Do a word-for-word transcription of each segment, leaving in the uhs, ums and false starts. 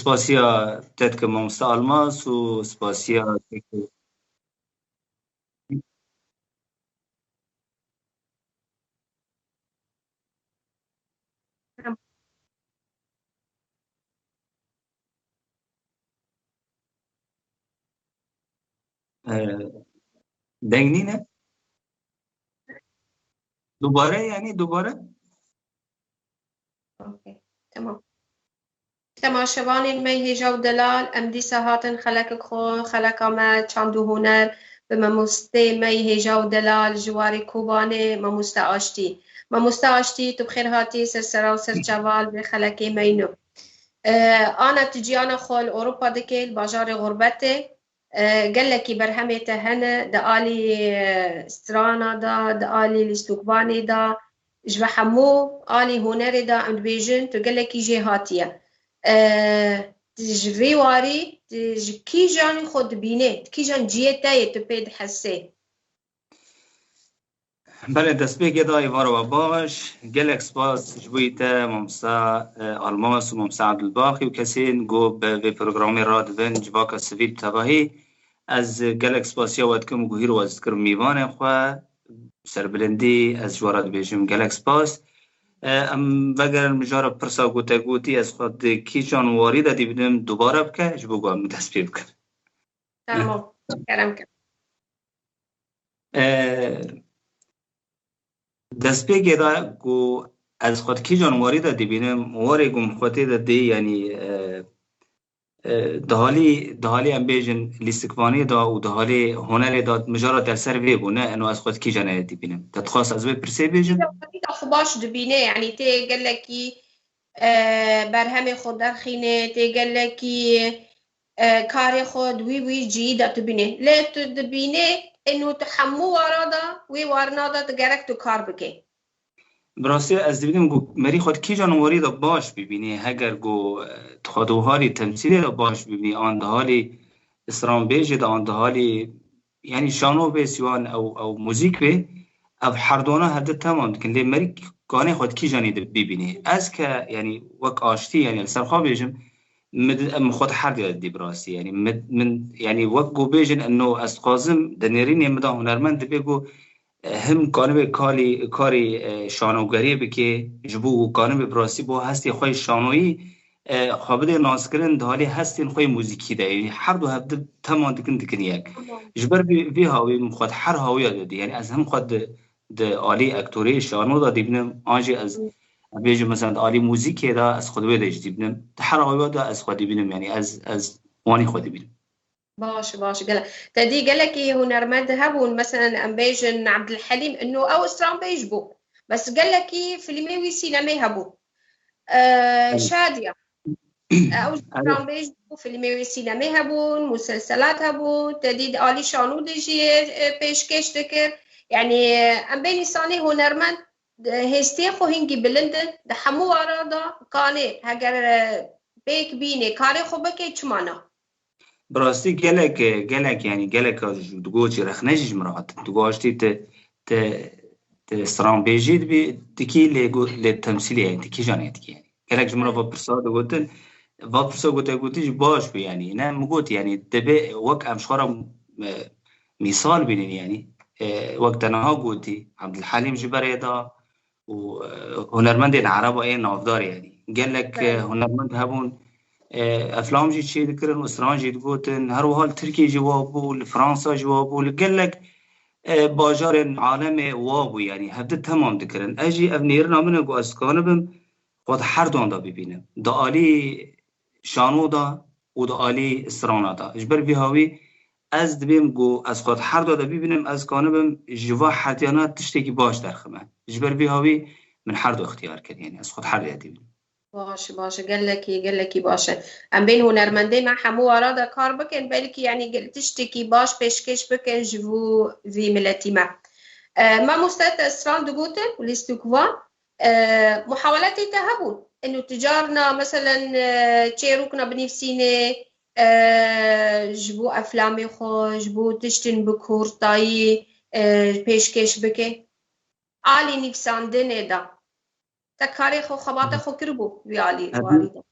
Spasiya te dikim mamoste Almas û spasiya Ee, deng nîne? Dubare, yani dubare? Okey, tamam. Temaşevanên me yê hêja û delal, em dîsa hatin xelekek xwe, xeleka me çand û huner, bi mamosteyê me yê hêja û delal ji warê Kobanê, mamoste Aştî. Mamoste Aştî, tu bi xêr hatî ser sera û ser çava li vê xelekê me yî nû. E, Ana, tu ciyana xwe li Ewropa dikê, li bajarê xurbetê. E, gelekî berhemê te hene, di alî, e, strana de, di alî lîstokvanê de, ji bi hemû alî hunerê de em dibêjin, tu gelekî jêhatî ye. E, tu ji vê warî, tu ji kîjan xwe dibînê, di kîjan cihê te yê tu pê dihesê? Belê, destpêkê de êvara we baş. Gelek spas ji bo te, mamosta, e, Almas û mamosta Abdulbaxî û kesên ku bi vê programê radibin, civaka sivîl bi tevahî. Ez gelek spasiya we dikim ku hîro ez dikirim mîvanên xwe. Serbilindî ez ji we re dibêjim gelek spas. E, em vegerin mijara pirsa ku te gotî, ez xwe di kîjan warî de dî bidim dubare bike, ji bo ku em dest pê bikin. Tamam, kerem ke. E, destpêkê de ku ez xwe di kîjan warî de dibînim, warê ku min xwe tê de dê, yanî, e, e, di halî, di halî em bêjin lîstikvanê de û di halê hunerê de mijara te li ser vê bû, ne eno ez xwe di kîjan dibînim. Te dixwest ez wê pirsê bêjim? Xwe baş dibîne, yanî tê gelekî, e, berhemê xwe derxîne, tê gelekî, e, karê xwe di wî wî cihî de dibîne. Lê tu dibîne eno tu hemû wara de, wê warina de tu gerek tu kar bike. Bi rastî ez dibînim ku merî xwe di kîjan warî de baş bibînî, heger ku, e, tu xwe di wiharî temsîlê de baş bibînî, an di halî stranbêjê de, an di halî, yanî şano bê, sîwan ew, ew muzîk bê, ev herdona hevdi temam dikin. Lê merî kanê xwe di kîjanî de bibînî. Ez ke, yanî wek aştî, yanî li ser xwe bêjim, min di-, min xwe di her diya didî bi rastî. Yanî min, min, yanî wek ku bêjin, eno ez dixwazim di nêrînê min de hunermend dibe ku, e, him kanibe kalî, karî, e, şanogeriyê bike, ji bo ku kanibe bi rastî bo hestê xwe yê şanoyî, e, xwe bide naskirin, di halê hestên xwe yê muzîkî de. Yanî her du hevdi teman dikin, dikin yek. Tamam. Ji ber vê, vê hawî min xwe di her hawiya de dî. Yanî ez him xwe di, di alî ektorê şano de dibînim, an jî ez, Hı. em bêjin mesela di alî muzîkê de ez xwe di wê de jî dibînim. Di her hawiya de ez xwe dibînim, yanî ez, ez wanî xwe dibînim. Baş, baş, gele. Te dî gelekî hunermend hebûn, meselen em bêjin Abdulhelîm, ino ew stranbêj bû. Bes gelekî filmê wî sînemê hebû. Ee, Evet. Şadiya. Ew Evet. stranbêj bû, filmê wî sînemê hebûn, muselselat hebûn, te dî di alî şanû de jî, e, pêşkêş dikir. Yanî, em bên însanê hunermend, e, hêstiyê xwe hingî bilind in, di hemû wara de kanê, heger, e, pêk bînê, karê xwe bike, çima na? Bi rastî gelek, gelek, yanî gelek ji digot jî rexne jî ji min re hatin. Digot aştî ti, ti, ti stranbêjî dibî, dikî lê got, lê temsîlê, yanî ti kîjan yê dikî, yanî. Gelek ji min re va pirsa digotin, va pirsa gote gotî jî baş bû, yanî. Ne min got, yanî, dibê wek em ji xwe re, e, mîsal bînin, yanî. E, wek te niha gotî, Abdulhelîm ji berê da, û, e, hunermendên Ereba ê navdar, yanî. Gelek, e, Evet. hunermend hebûn, e, eflam jî çêdikirin û stran jî digotin. Her wiha li Tirkiyê jî wa bû, li Fransa jî wa bû, li gelek, e, bajarên alemê wa bû, yanî. Hevdi temam dikirin. Ez jî ev nêrina min e ku ez dikanibim xwe di her duan de bibînim. Di alî şano de û di alî strana de. Ji ber vî hawî ez dibêm ku ez xwe di her du de bibînim, ez kanibim ji va herdiyana tiştekî baş derxime. Ji ber vî hawî min her du ixtiyar kir, yanî ez xwe di her du de dibînim. Baş, baş, gelekî, gelekî baş e. Em bên hunermendê me hemû wara de kar bikin, belkî, yanî, gel-, tiştekî baş pêşkêş bikin ji bo vî miletî me. E, mamoste te stran digotin, lîstik van, e, muhaweletê te hebûn. Eno tu carna, meselen, e, çêrokna binivîsînê, e, ji bo eflamê xwe, ji bo tiştên bi kurtayî, e, pêşkêş bike? Alî nivîsandinê de. Te karê xwe, xebata xwe kiribû wî alî, Ez warî de.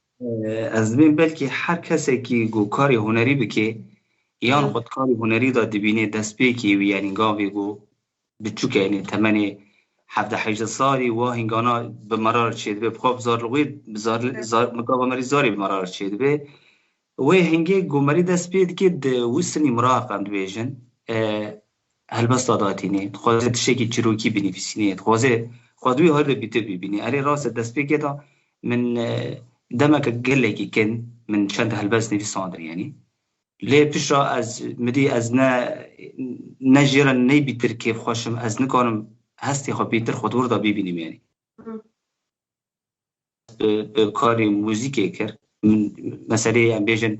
E, ez dibêm belkî her kesekî ku karê hunerî bike, yan Hı. xwe di karê hunerî de dibîne destpêkê wî, yanî gavê ku biçûk e, yanî temenê hevdeh hejde salî, wa hingana bi merar çêdibe, bi xwe bi zarlixwî, bi zar-, Evet. zar-, bi gava merî zarê bi merar çêdibe. Wê hingê ku merî dest pê dike, di wî sinî miraq em dibêjin, e, helbesta datînê, dixwaze tiştekî çîrokî binivîsînê, dixwaze xwe di wî harî de bîtir bibînî. Erê rast e, destpêkê de min, e, demeke gelekî kin min çend helbest nivîsandin, yanî. Lê piştre ez, min dî ez ne, ne jê re ney bîtir kêfxweş im, ez nikarim hestê xwe bîtir xwe di wir de bibînim, yanî. Hı. Bi, bi karê muzîkê kir. Min, meseleyê em bêjin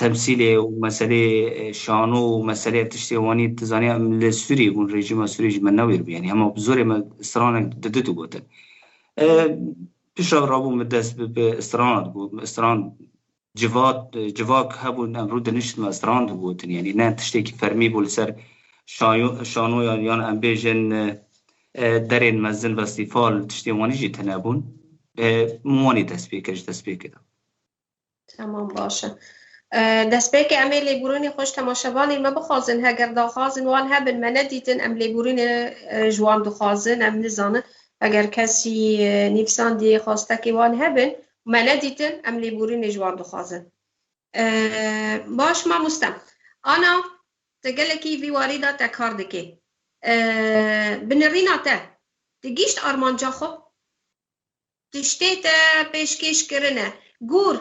temsîlê û meseleyê, e, şano û meseleyê tiştê wanî, tu zanî em li Sûriyê bûn, rejîma Sûriyê ji me newêr bû. Yanî hema bi zorê me stranek di du digotin. E, piştre rabû min dest bi, bi strana digot. Stran civat, civak hebûn, em rû dinişt me stran digotin. Yanî ne tiştekî fermî bû li ser şayo-, şanoyan yan em bêjin, e, e, derên mezin, festîval, tiştên wanî jî tune bûn. E, min wanî dest pê kir, ji dest pê kir. Tamam, baş e. E, destpêkê em ê lêborînê xwe ji temaşevanên me bixwazin. Heger daxwazin wan hebin, me nedîtin, em lêborînê, e, ji wan dixwazin, em nizanin. Eger kesî, e, nivîsandî xwastekê wan hebin, me nedîtin, em lêborînê ji wan dixwazin. E, baş mamoste. Ana, te gelekî vî warî de te kar dikê. E, binirîna te digihîşt armanca xwe? Tiştê te pêşkêş kirine. Gûr,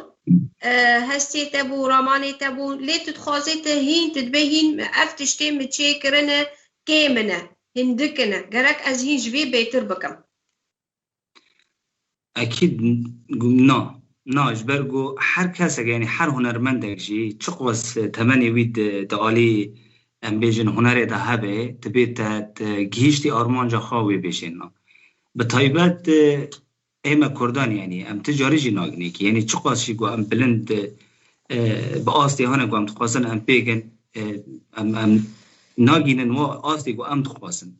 e, hestê te bû, ramanê te bû, lê tu dixwazê te hîn, tu dibê hîn ev tiştê min çêkirine, kêm in e, hindik in e. Gerek ez hîn ji vê bêtir bikim. Ekîd na. Na, ji ber ku her kesek, yanî her hunermendek jî, çiqas temenê wî di, di alî, em bêjin, hunerê de hebe, dibê te, te gihîştî armanca xwe wê bêjê na. Bi taybet, e, ê me Kurdan, yanî em ti carî jî nagine kê. Yanî çiqas jî ku em bilind, e, bi astê hane ku em dixwazin em pêkin, e, em, em nagînin wa astê ku em dixwazin.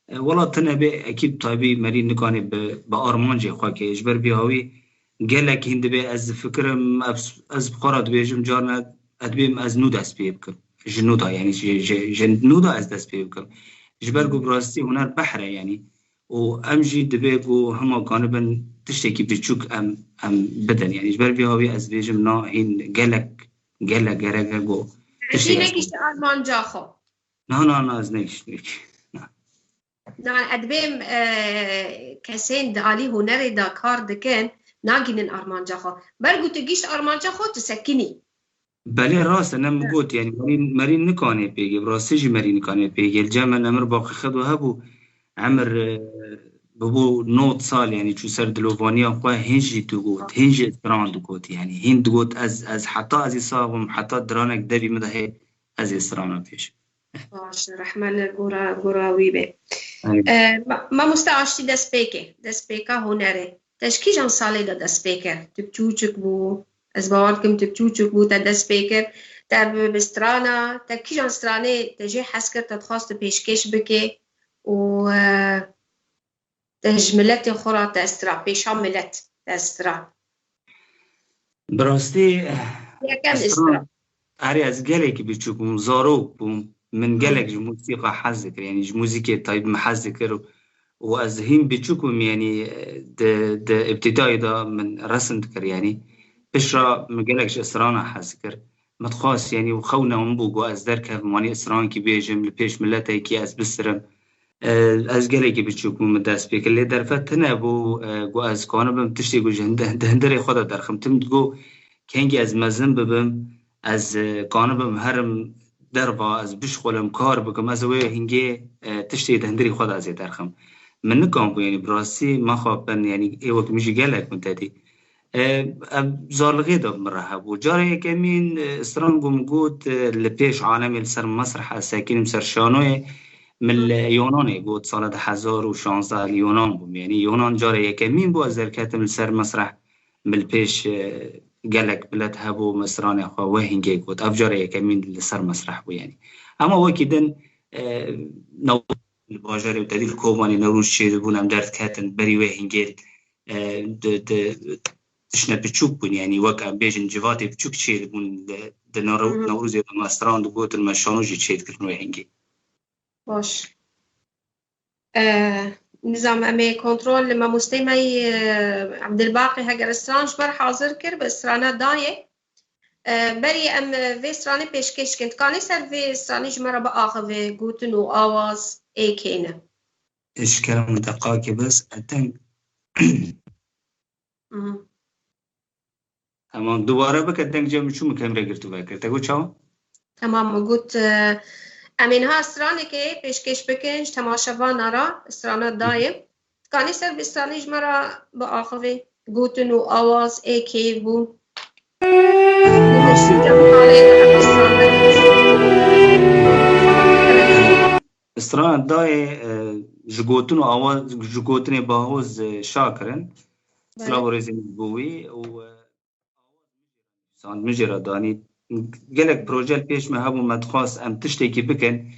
E, wela tune bê ekîb taybî merî nikanê bi, bi armancê xwe ke. Ji ber vî hawî gelek hîn dibê ez difikirim, ez, ez bi xwe re dibêjim carna ez dibêm ez nû dest pê bikim. Ji nû da, yanî ji, ji, ji nû da ez dest pê bikim. Ji ber ku bi rastî huner behr e, yanî. Û em jî dibê ku hema kanibin tiştekî biçûk em, em bidin. Yanî ji ber vî hawî ez dibêjim na hîn gelek, gelek gerek e ku Ekî tiştek ez negihişte armanca xwe. Na, na, na, ez negihiştim. Na, ez dibêm, e, kesên di alî hunerê de kar dikin, nagînin armanca xwe. Ber ku tu gihişt armanca xwe, tu sekinî. Belê, rast e, ne min got, yanî merî, merî nikanê pêgê, bi rastî jî merî nikanê pêgê. Li cem min Emir Baqî Xedo hebû, Emir, e, bibû nod sal, yanî çû ser dilovaniya xwe, hîn jî digot, hîn jî stran digot, yanî hîn digot, ez, ez heta ez ê sax bim, heta diranek devî min de hê, ez ê strana pêş. Baş, rehme li gora, gora wî be. Aynen. E, ma-, mamoste Aştî destpêkê, destpêka hunerê. Te ji kîjan salê de dest pê kir? Tu çûçik bû? Ez bawer dikim tu çûçik bû, te dest pê kir. Te bi, bi strana, te kîjan stranê te jê hez kir, te dixwast tu pêşkêş bikê û, e, te ji miletê xwe re te stra, pêşa milet te stra? Bi rastî, Yekem ez istra. Erê, ez gelekî biçûk bûm, zarok bûm. Min gelek ji muzîka hez dikir, yanî ji muzîkê taybî min hez dikir û, û ez hîn biçûk bûm, yanî di, di îbtîdayê de min resim dikir, yanî piştre min gelek ji strana hez dikir. Min dixwest, yanî û xewna min bû ku ez derkevim, wanî strankî bêjim, li pêş miletekî ez bisirim. E, ez gelekî biçûk bûm min dest pê kir. Lê derfet tune bû, e, ku ez kanibim tiştê ku ji hind-, di hundirê xwe de derxim. Tim digo, kengî ez mezin bibim, ez, e, kanibim herim derva, ez bişxulim, kar bikim, ez wê hingê, e, tiştê di hundirê xwe de ez ê derxim. Min nikanbû, yanî bi rastî me xapin, yanî ê wek min jî gelek min te dî. E, ev zarlixê de min re hebû. Cara yekemîn, e, stran ku min got, e, li pêş alemê li ser mesreh ez sekînim ser şanoyê, min li Yunanê got, sala du hezar û şanzdeh li Yunan bûm. Yanî Yunan cara yekemîn bû ez derketim li ser mesreh, min li pêş, e, gelek milet hebû, min stranê xwe wê hingê got. Ev cara yekemîn li ser mesreh bû yanî. Hema wekî din, e, li bajarê û tevî li Kobanê Newroz çêdibûn, em derdiketin berî wê hingê, e, di, di, tiştine biçûk bûn, yanî wek em bêjin civatê biçûk çêdibûn, di, di Newro-, Newrozê de me stran digotin, me şano jî çêdikirin wê hingê. Baş. E, nizam em ê kontrol li mamostey me yî, e, Ebdilbaqî heger stran ji ber hazir kir, bi strana dayê. E, berî em, e, vê stranê pêşkêş dikin. Dikanî ser vê stranê ji me re biaxivê, gotin û awaz ê kê ne? Ji kerem deqakê bes, e, deng. Mhm. Tamam, dubare bike, deng cem çû min kemre girtî vekir. Te got çawa? Tamam, min got, e, em ê niha stranekê pêşkêş bikin ji temaşevana re, strana dayê. Dikanî ser vê stranê ji me re biaxivê. Gotin û awaz ê kê bû. Strana dayê, e, ji gotin û awaz, ji gotinê Bahoz, e, şa kirin. Belê. Silav û rêzê min bo wî û, e, Sand min jê re danî. Gelek proje li pêş me hebû, me dixwast em tiştekî bikin,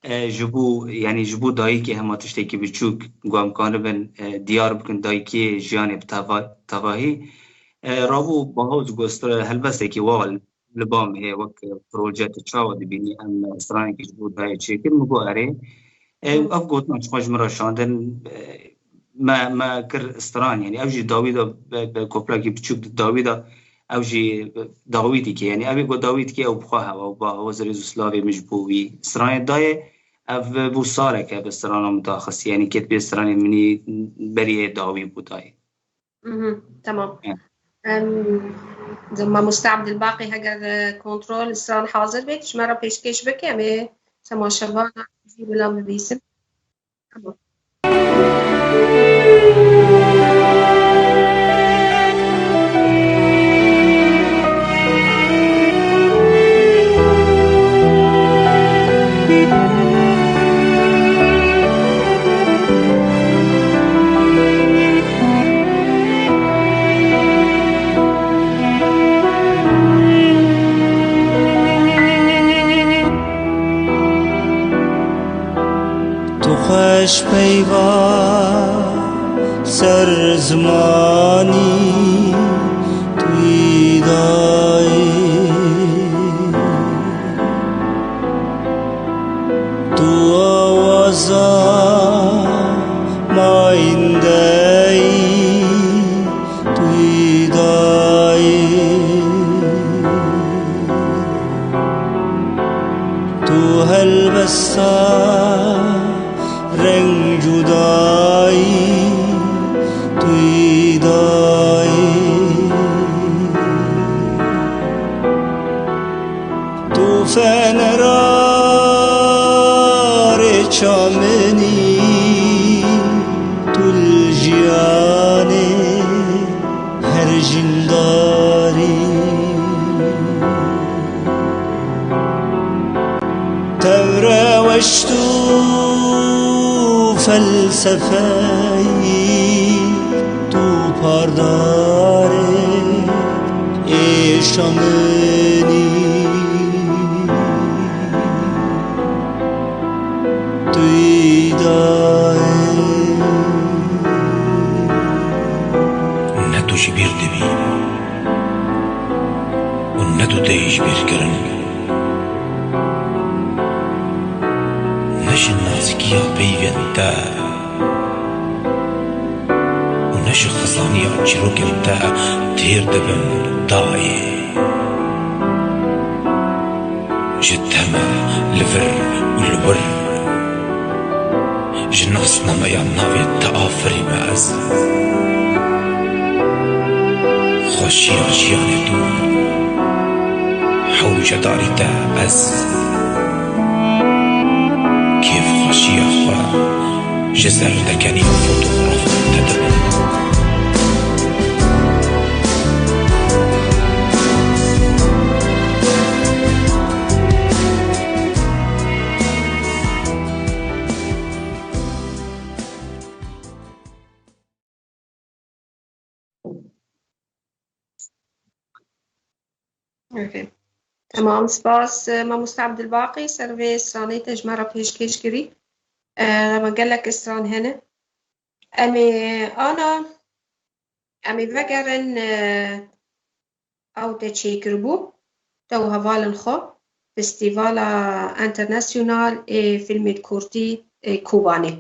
e, ji bo, yanî ji bo dayikê hema tiştekî biçûk ku em kanibin, e, diyar bikin dayikê jiyanê bi teva-, tevahî. E, rabû Bahoz got, helbestekî wa li ba min heye wek proje, tu çawa dibînî em stranekî ji bo dayê çêkin? Min got erê. E, ev gotina ji xwe ji min re şandin, e, me, me kir stran, yanî ew jî dawî de bi, bi koplakî biçûk di dawî de, ew jî dawî dike, yanî ew ê ku dawî dike ew bi xwe hewa û ba hewa zirêz û silavê min ji bo wî stranê dayê, ev bû saleke bi strana min daxist, yanî ket pê stranê min î berî ê dawî bû dayê. Mhm, tamam. Evet. Em, Mamoste Abdilbaqî, heger, e, kontrol stran hazir bê, ji me re pêşkêş bike, em ê temaşevana jî bila bibîsin. Tamam. Tu xweş peyva ser zimanî tu yî dayê. Tu awaza mayîndeyî tu yî dayê. Tu helbesta reng cudayî tu yî dayê. Tu fenera rêça min î, tu li jiyanê her jîndar î. Tev reweş tu felsefeyî, tu pardarê êşa min î. Tu yî dayê. Ne tu ji bîr dibî û ne tu tê ji bîr kirin. Ne ji nazikiya peyvên te û ne ji xizaniya çîrokên te têr dibim dayê. Ji te me li vir û li wir, ji nasnameya navê te afirîme ez. Xweşiya jiyanê tu, hewcedarî te ez. Kêfxweşiya xwe ji zerdekenî û fotografan te dibim. Okey. Temam, spas, e, Mamoste Abdilbaqî, ser vê stranê te ji me re pêşkêş kirî. E, me gelek stran hene. Em ê ana, em ê vegerin, e, ew te çêkiribû, te û hevalên xwe, Festîvala Enternasyonal ê Fîlmê Kurdî ê Kobanê.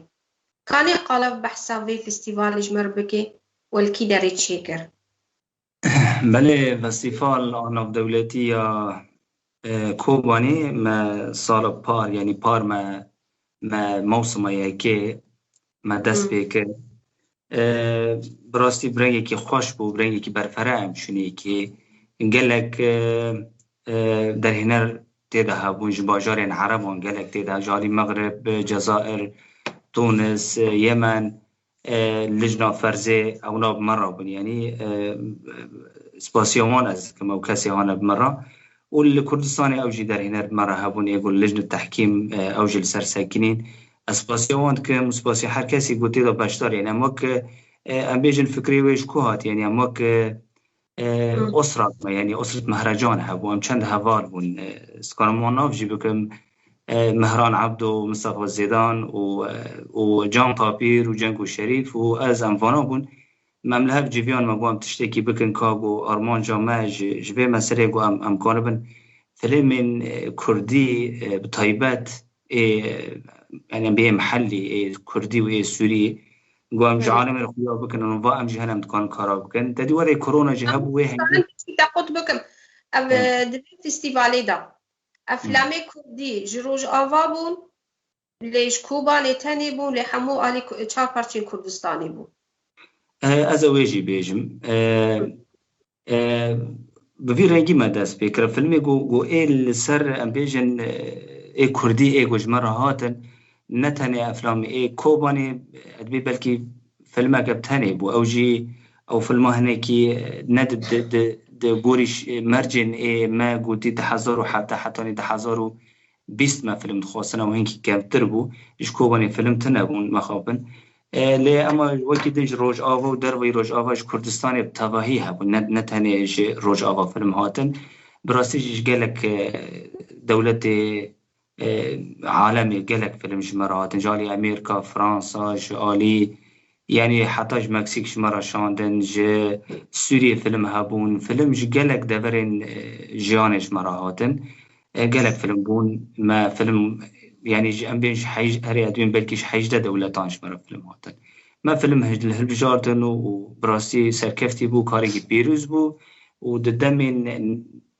Kanê qala behsa vê festîvalê ji me re bike û li kî derê çêkir? Belê, festîval a navdewletî ya, e, Kobanê me sala par, yanî par me, me mewsima yekê me dest Hmm. pê kir. E, bi rastî bi rengekî xweş bû, bi rengekî berfere em çûnê kê. Gelek, e, e, derhêner tê de hebûn, ji bajarên Ereban gelek tê de, ji alî Mexrib, Cezayir, Tunis, Yemen, e, Lijna Ferzê, ewna bi me re bûn. Yanî, e, spasiya wan ez dikim, ew kesê hane bi me re. Û li Kurdistanê ew jî derhêner bi me re hebûn, ê ku Lijna Tehkîm, e, ew jî li ser sekinîn. Ez spasiya wan dikim û spasiya her kesî ku tê de beşdar, yanî em wek, e, em bêjin fikrê wê ji ku hat, yanî em wek, e, e, Hmm. osrat me, yanî osret Mehrecan hebû, em çend heval bûn. E, ez dikarim wan nav jî bikim, e, Mehran Ebdo, Mistefa Zêdan û, e, û Can Tapîr û Cengo Şerîf û ez, em vana bûn. Me em li hev civiyan, me got em tiştekî bikin ka ku armanca me ji, ji vê meseleyê ku em, em karibin filmên, e, kurdî, e, bi taybet ê, yanî em bê mehellî, ê kurdî û ê sûrî, got em ji Evet. alemê re xuya bikin, û va em jî hene em dikarin kara bikin. Te dî were korona jî hebû wê hengî. Te qut bikim. Ev, Hı. e, di vê festîvalê de. Ev Hı. filamê kurdî ji Rojava bûn, lê ji Kobanê tenê bûn, lê hemû alî ku-, çar parçeyên Kurdistanê bûn. E, ez ê wê jî bêjim. E, Hı. E, bi vî rengî me dest pê kir. Filmê ku, ku ê li ser, em bêjin, e, ê kurdî, ê ku ji me re hatin, ne tenê eflamê ê Kobanê, e, dibê belkî filmeke bi tenê bû. Ew jî, ew filma hinekî, e, ne di, di, di, di gorî ş-, mercên ê me gotî du hezar û hevdeh hetanî du hezar û bîst me film dixwestin, ew hinkî kevtir bû. Ji Kobanê film tune bûn, mexabin. E, lê ema wekî din ji Rojava û derveyî Rojava ji Kurdistanê bi tevahî hebûn. Ne, ne tenê ji Rojava film hatin. Bi rastî jî ji gelek, e, dewletê, e, alemê gelek film ji me re hatin. Ji alî Amerîka, Fransa, ji alî, yanî heta ji Meksîk ji me re şandin, ji Sûriyê film hebûn. Film ji gelek deverên, e, jiyanê ji me re hatin. E, gelek film bûn. Me film, yanî ji, em bên ji hej-, herê ez dibêm belkî ji hejdeh dewletan ji me re film hatin. Me film hij-, hilbijartin û, û bi rastî serkeftî bû, karekî pîroz bû û di demên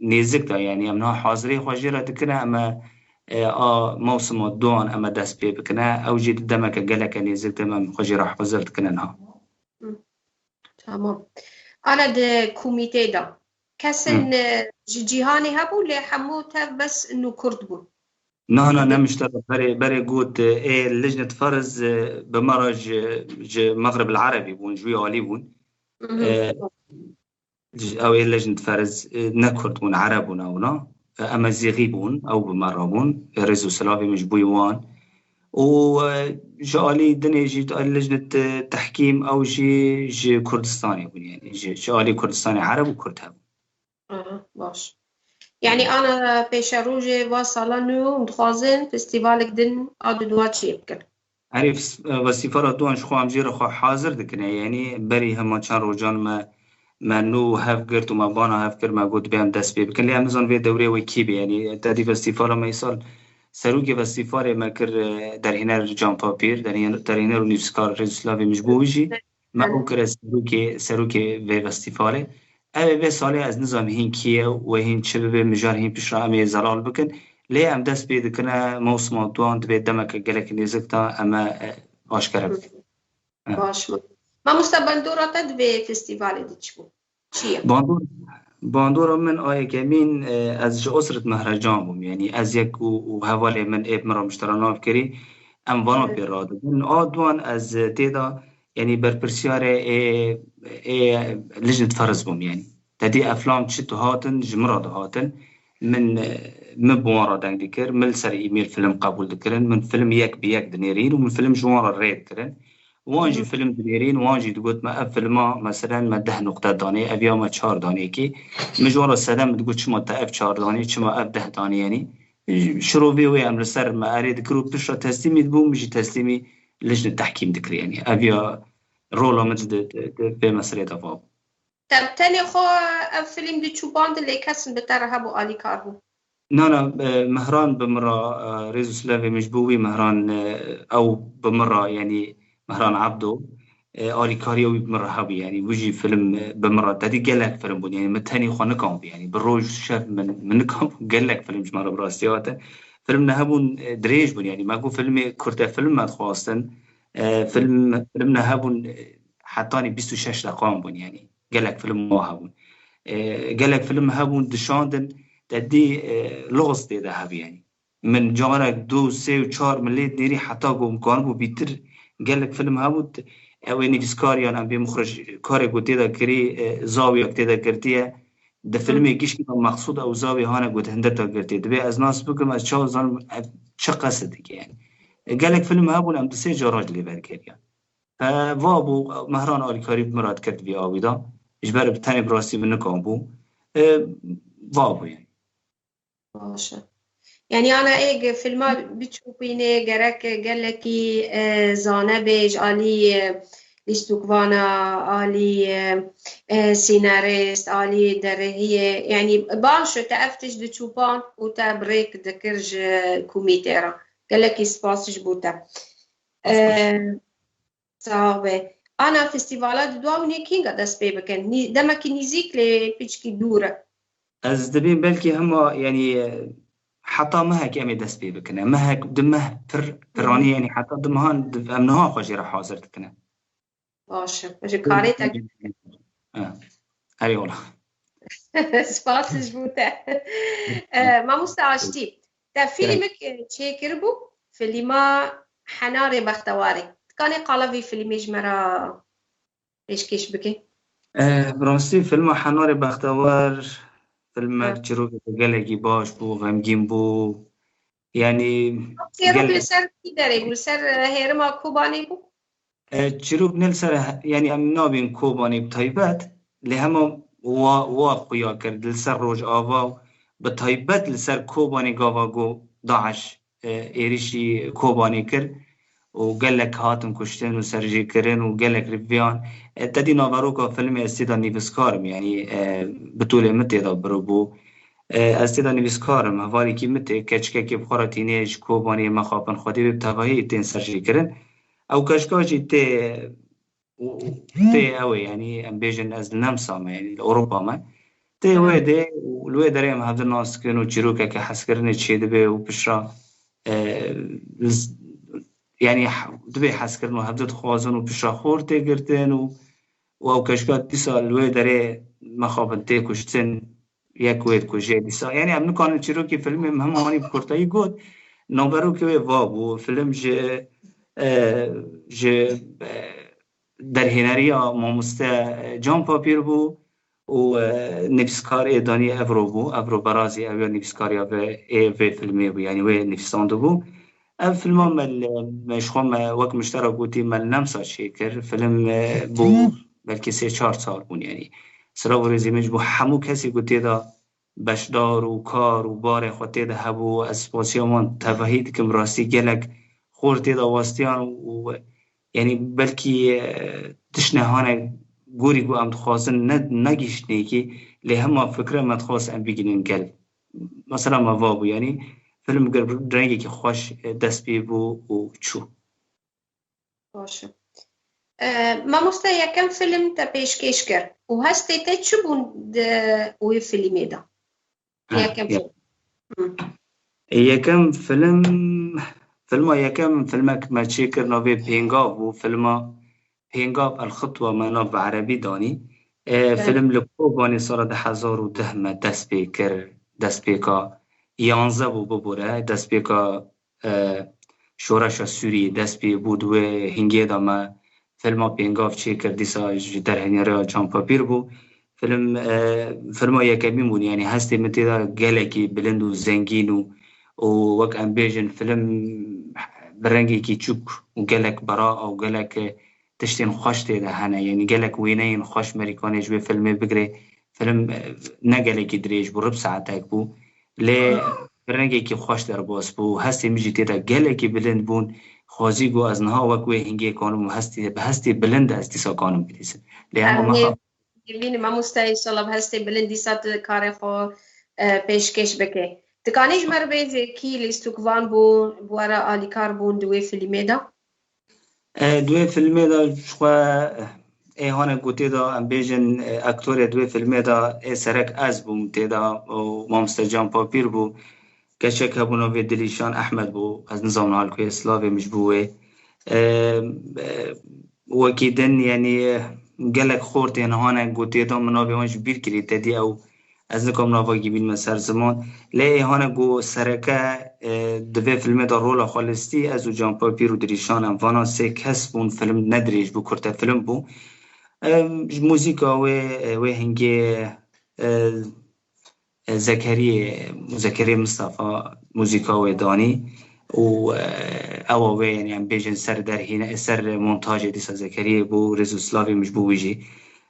nêzik de, yanî em niha hazirê xwe jê re dikine, em e, e, a mewsima duan em e dest pê bikine. Ew jî di demeke geleke nêzik de em xwe jê re hazir dikine niha. Hı. Tamam. Ana di komîtê de kesên, Hı. e, ji cîhanê hebû, lê hemû tev bes nû kurd bûn. Na, na, ne miştera berê, berê got, e, ê Lijnet Feriz, e, bi me re ji, ji Mexrib el Erebî bûn, ji wî alî bûn. Hı hı. E, ji, ew ê Lijnet Feriz, e, ne kurd bûn, Ereb bûn ew na. E, Emezîxî bûn, ew bi me re bûn. E, rêz û silavê min ji bo wan. Û, e, ji alî dinê jî, alî Lijnet, e, Tehkîm, ew jî ji Kurdistanê bûn, yanî ji, ji alî Kurdistanê Ereb û Kurd hebûn. Aha, baş. Yanî ana pêşerojê va sala nû hûn dixwazin festîvalek din a dudwa çê bikin? Herî fes-, festîvala duan ji xwe em jê re xwe hazir dikine. Yanî berî hema çend rojan me, me nû hev girt û me bana hev kir, me got, "Dibê em dest pê bikin." Lê em nizanin vê dewrê wê kî bê. Yanî te dî festîvala me îsal serokê festîvalê me kir, e, derhêner Can Papîr, derhêner, derhêner û nivîskar, rêz û silavê min ji bo wî jî. Me ew kire serokê, serokê vê festîvalê. Ew ê vê salê ez nizam hîn kî ye û hîn çi bibe, mijar hîn piştre em ê zelal bikin. Lê em dest pê dikine mewsima duan dibê demeke gelekî nêzik de em e, e, aşkere bikin. E. Baş bû. Mamoste, bandora te di vê festîvalê de çi bû? Çi ye? Bandor-, bandora min a yekemîn, e, ez ji Osret Mehrecan bûm. Yanî ez yek û, û hevalê min ê bi min re miştera nav kirî, em vana pê radibin. A duan ez tê de, yanî berpirsiyarê ê, ê Lijnet Feriz bûm yanî. Te dî eflam çi dihatin, ji min re dihatin. Min, e, min bi wan re deng dikir, min li ser e-mail film qebûl dikirin, min film yek bi yek dinêrîn û min film ji wan re rê dikirin. Wan jî film dinêrîn, wan jî digot me, "Ev filma, meselen, me deh nuqte danê, ev ya me çar danê kî." Min ji wan re sedem digot, "Çima te ev çar danê, çima ev deh danê?" Yanî, şirovê wê em li ser me erê dikir û piştre teslîmî dibû, min jî teslîmî lijnê tehkîm dikir. Yanî, ev ya rola min di, di, di vê meselê de va bû. Te bi tenê xwe ev film diçûpand, lê kesin bi te re hebû, alîkar bû? Na, na, e, Mehran bi min re, e, rêz û silavê min ji bo wî Mehran, e, ew bi min re, yanî Mehran Ebdo, e, alîkariya wî bi min re hebû, yanî wî jî film, e, bi min re, te dî gelek film bûn, yanî min tenê xwe nikam bû, yanî bi roj şev min, min nikam bû, gelek film ji me re bi rastî hate. Film ne hebûn, e, dirêj bûn, yanî me got filmê kurte film me dixwastin, e, film, film ne hebûn, e, hetanî bîst û şeş deqan bûn, yanî gelek film ma hebûn. E, gelek film hebûn dişandin, te dî, e, loxis tê de hebû, yanî. Min carek du, sê û çar min lê dinêrî heta ku em kanibû bîtir gelek film hebû. Ew ê nivîskar yan em bê mixrij karê ku tê de kirî, e, zawiyek tê de girtiye. Di filmê gişkî me mexsûd ew zawî hane ku di hindeta girtiye. Dibê ez nas bikim, ez çawa zanim ev çi qesid dike, yanî. E, gelek film hebûn em du sê cara jî lê berkeriyan. E, va bû, Mehran alîkarî bi min re dikir di vî awî de. Ji ber bi tenê bi rastî min nikam bû. E, va bû, yanî. Baş e. Yanî ana êg filma biçûpînê gerek gelekî, e, zane bê ji alî, e, lîstokvana, alî, e, e, sînarîst, alî derehiyê. Yanî baş e, te ev tişt diçûpand û te bi rêk dikir ji komîtê re. Gelekî spas ji bo te. E, Sax be. Ana festîvala di dua û nê kînga dest pê bikin? Nî-, demekî nîzîk lê piçkî dûr e. Ez dibêm belkî hema, yanî, heta mehek em ê dest pê bikine. Mehek, du meh pir, piranî, yanî heta du mehan di-, em niha xwe jê re hazir dikine. Baş e. Ji karê te. Ha. Erê wala. Spas ji bo te. E, Mamoste Aştî, te fîlmek, e, çêkiribû, fîlma Henarê Bextewarê. Dikanê qala vî fîlmê ji me re pêşkêş bike? E, bi rastî fîlma Henarê Bextewar, fîlmek, ha, çîrokeke gelekî baş bû, xemgîn bû. Yanî çîrok gelek li ser kî derê bû? Li ser, e, hêrima Kobanê bû? E, çîrok ne li ser he-, yanî em nabên Kobanê bi taybet, lê hema wa, wa xuya kir, li ser Rojava û bi taybet li ser Kobanê gava ku DAIŞ, e, êrişî Kobanê kir û gelek hatin kuştin û serjêkirin û gelek riviyan. E, te dî naveroka filmê ez tê de nivîskar im, yanî, e, bi tolê min tê de biribû. E, ez tê de nivîskar im, hevalekî min tê, keçikekê bi xwe re tînê ji Kobanê mexapin Xwedê wê bi tevahî tên serjêkirin. Ew keçika jî tê, û, û tê ew ê, yanî em bêjin ez li Nemsa me, yanî li Ewropa me. Tê wê dê û li wê derê em hevdî nas dikin û çîrokeke hezkirinê çêdibe û piştre, e, z-, yanî h-, dibê hezkirin û hevdî dixwazin û piştre xor tê girtin û, û ew keçika dîsa li wê derê mexabin tê kuştin. Yek wê dikuje dîsa. Yanî em nikarin çîrokê filmê em hema wanî bi kurtayî got. Naverokê wê va bû. Film ji, e, ji, e, derhêneriya mamoste, e, Can Papîr bû û, e, nivîskar ê Danî Evro bû. Evro Berazî ew ya nivîskariya vê, ê vê filmê bû. Yanî wê nivîsandibû. Ev filma me li, me ji xwe me wek min ji te re gotî me li Nemsa çêkir. Film, e, bû belkî sê çar sal bûn yanî. Silav û rêzê min ji bo hemû kesî ku tê de beşdar û kar û barê xwe tê de hebû, ez spasiya wan tevahî dikim, rastî gelek xor tê de westiyan û, û, yanî belkî, e, tiştine hane gorî ku em dixwazin ne, negihîştinê kî, lê hema fikre me dixwest em bigihînin gel. Mesela me va bû, yanî film gir rengekî xweş, e, dest pê bû û çû. Baş e. E, mamoste, yekem film te pêşkêş kir û hestê te çi bûn di wê filmê de? Ha, yekem ye- film. Hı. E, yekem film, filma yekem, filmek me çêkir navê Pêngav bû, filma Pêngav El Xitwa me nav bi erebî danî. E, evet. Film li Kobanê sala du hezar û deh me dest pê kir, destpêka yanze bû bibore, destpêka e, şoreşa Sûriyê dest pê bû, di wê hingê de me filma Pêngav çêkir, dîsa ji derhêneriya Can Papîr bû. Film, e, filma yekemîn bûn, yanî hestê min tê de gelekî bilind û zengîn û, û wek em bêjin film bi rengekî çûk û gelek bera û gelek, e, tiştên xweş tê de hene. Yanî gelek wêneyên xweş merîkanê ji wê filmê bigirê. Film, e, ne gelekî dirêj bû, rib saetek bû. Lê bi rengekî xweş derbas bû. Hestê min jî tê de gelekî bilind bûn. Xwezî ku ez niha wek wê hingê kanim û hestê, bi hestê bilind ez dîsa kanim bilîzim. Lê hema Em me ê xa- Bîne mamoste, înşallah bi hestê bilind dîsa tu karê xwe, e, pêşkêş bike. Dikanî ji me re bêjî kî lîstikvan bûn, bi we re alîkar bûn di wê filmê de? E, di wê filmê de ji xwe, ê hane gotê de, em bêjin, e, aktorê di wê filmê de ê serek ez bûm tê de û mamoste Can Papîr bû. Keçek hebû navê Dilîşan Ehmed bû. Ez nizanim hal ku yê silavê min ji bo wê. E, e, wekî din, yanî, e, gelek xortên hane gotê de min navê wan ji bîr kirî. Te dî ew Ez nikom nava gibînme ser ziman. Lê ê hane ku sereke, e, di vê filmê de rola xwe listî, ez û Can Papîr û Dirîşan em. Vana sê kes bûn, film ne dirêj bû, kurte film bû. E, ji muzîka wê, e, wê hingê, e, e, Zekeriyê, Zekeriyê Mistefa muzîka wê danî û, e, ewa wê, yanî em bêjin ser derhîne, ser montajê dîsa Zekeriyê bû, rêz û silavê min ji bo wî jî.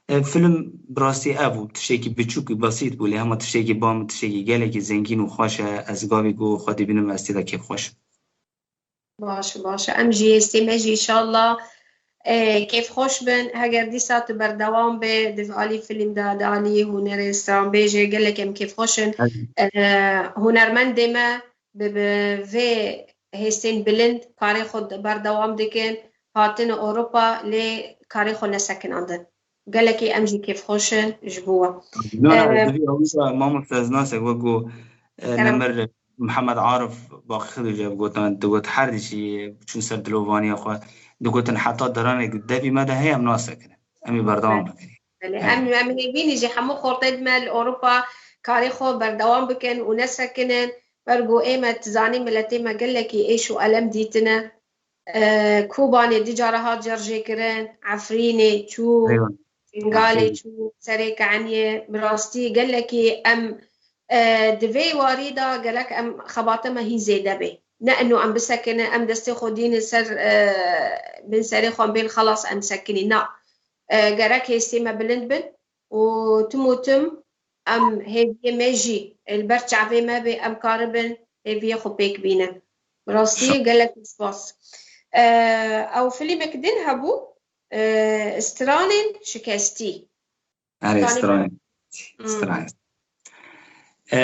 E, film bi rastî ev bû, tiştekî biçûk û besît bû, lê hema tiştekî bam, tiştekî gelekî zengîn û xweş e. Ez gavî ku xwe dibînim, ez tê de kêfxweş im. Baş e, baş e. Em jî hêstê me jî înşallah, e, kêfxweş bin. Heger dîsa tu berdewam be, di alî film de, di alî hunerê stranbêjê gelek em kêfxweş in. E, hunermendê me bi, bi vê hêstên bilind karê xwe de berdewam dikin. Hatin Ewropa, lê karê xwe nesekinandin. Gelekî em jî kêfxweş in ji bo we. Na, na, e, ez divî ew jî mamoste ez nasek wek ku, e, kerem. Nemir Mihemed Arif Baqî Xidû jî ev gotin, digot her dî jî çûn ser dilovaniya xwe, digotin heta deranek devî me de heye em nasekinin. Em ê berdewam bikin. Belê, em, em hêvî ne jî hemû xortê me li Ewropa karê xwe berdewam bikin û nesekinin. Ber ku ê me, tu zanî, miletê me gelekî êş û elem dîtine. E, Kobanê du cara hat cerjêkirin, Efrînê çû, Eywa. Şingalê Efrîn. Çû, serê Keniyê. Bi rastî gelekî em, e, di vê warî de gerek em xebata me hîn zêde bê. Ne eno em bisekinin, em destê xwe dînin ser, e, bin serê xwe, em bên xelas em sekinî. Na. E, gerek hêstê me bilind bin û tim û tim em hêviyê me jî li ber çavê me bê, em karibin hêviyê xwe pêk bînin. Bi rastî gelek spas. E, ew filmek din hebû, e, Stranên Şikestî. Erê, Stranên. Stranên. Hmm. Stranên. E,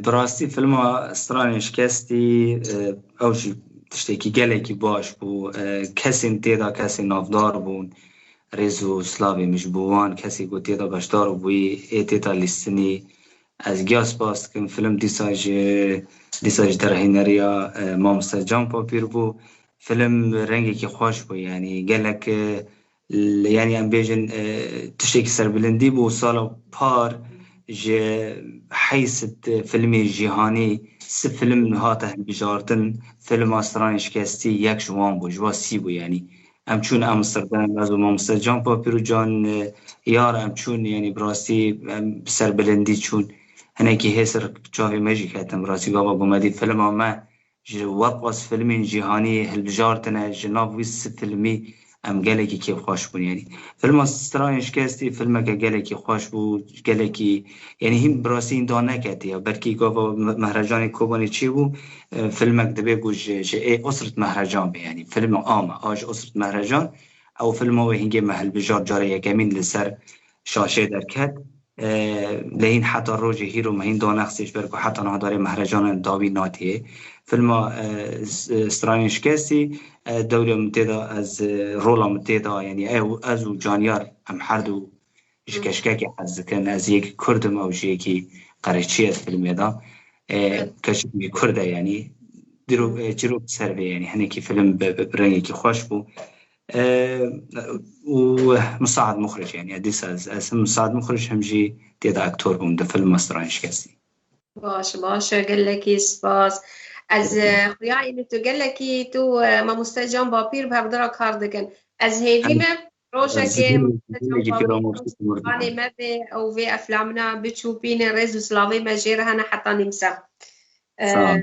bi rastî filma Stranên Şikestî, e, ew jî tiştekî gelekî baş bû. E, kesên tê de kesên navdar bûn. Rêz û slavê min ji bo wan kesê ku tê de beşdar bûyî, ê tê de lîstinî. Ez giya spas dikim. Film dîsa ji, dîsa ji derhêneriya, e, mamoste Can Papîr bû. Film rengekî xweş bû, yanî gelek, e, l-, yanî em bêjin, e, tiştekî serbilindî bû. Sala par ji heyşt filmê cîhanî sih film hate hilbijartin, filma Stranên Şikestî yek ji wan bû, ji wan sî bû, yanî. Em çûn Amsterdam, ez û mamoste Can Papîr û Can, e, Yar, em çûn, yanî bi rastî em bi serbilindî çûn. Hinekî hêsir çavê me jî ketin, bi rastî gava ku me dî filma me ji weqas filmên cîhanî hilbijartine, ji nav wî sih filmî em gelekî kêfxweş bûn, yanî. Filma Stranên Şikestî filmeke gelekî xweş bû, gelekî, yanî hîn bi rastî hîn da neketiye. Belkî gava Me-, Mehrecanê Kobanê çêbû, e, filmek dibe ku ji, ji ê Osrit Mehrecan be, yanî film a me, a ji Osrit Mehrecan, ew filma wê hingê me hilbijart, cara yekemîn li ser şaşê derket. E, lê hîn heta rojê hîro me hîn da nexsê, ji ber ku heta niha darê Mehrecanan dawî natê. Filma, e, S-, Stranên Şikestî, e, dewrê min tê de ez, e, rola min tê de, yanî ew, ez û Can Yar, em her du ji Hı. keşkekê hez dikin. Ez yekî Kurd im, ew jî yekî qereçî ye di filmê de. E, Evet. Keşkekî Kurd e, yanî dîrok, e, çîrok ser vê, yanî hinekî film bi, bi, bi rengekî xweş bû. E, û Musaad Muxric, yanî dîsa ez, ez hem Musaad Muxric hem jî tê de aktor bûm di filma Stranên Şikestî. Baş, baş, gelekî spas. Ez, e, xuya ênî tu gelekî tu, e, mamoste Can Bapîr bi hevdira kar dikin. Ez hêvî Em, me, em, rojekê zikir, mamoste Can zikir Bapîr, Ramazan Timur. Kanê me bê, ew vê eflamina biçûpîne, rêz û silavê me jê re hene heta nîmser. Sağ ol. E,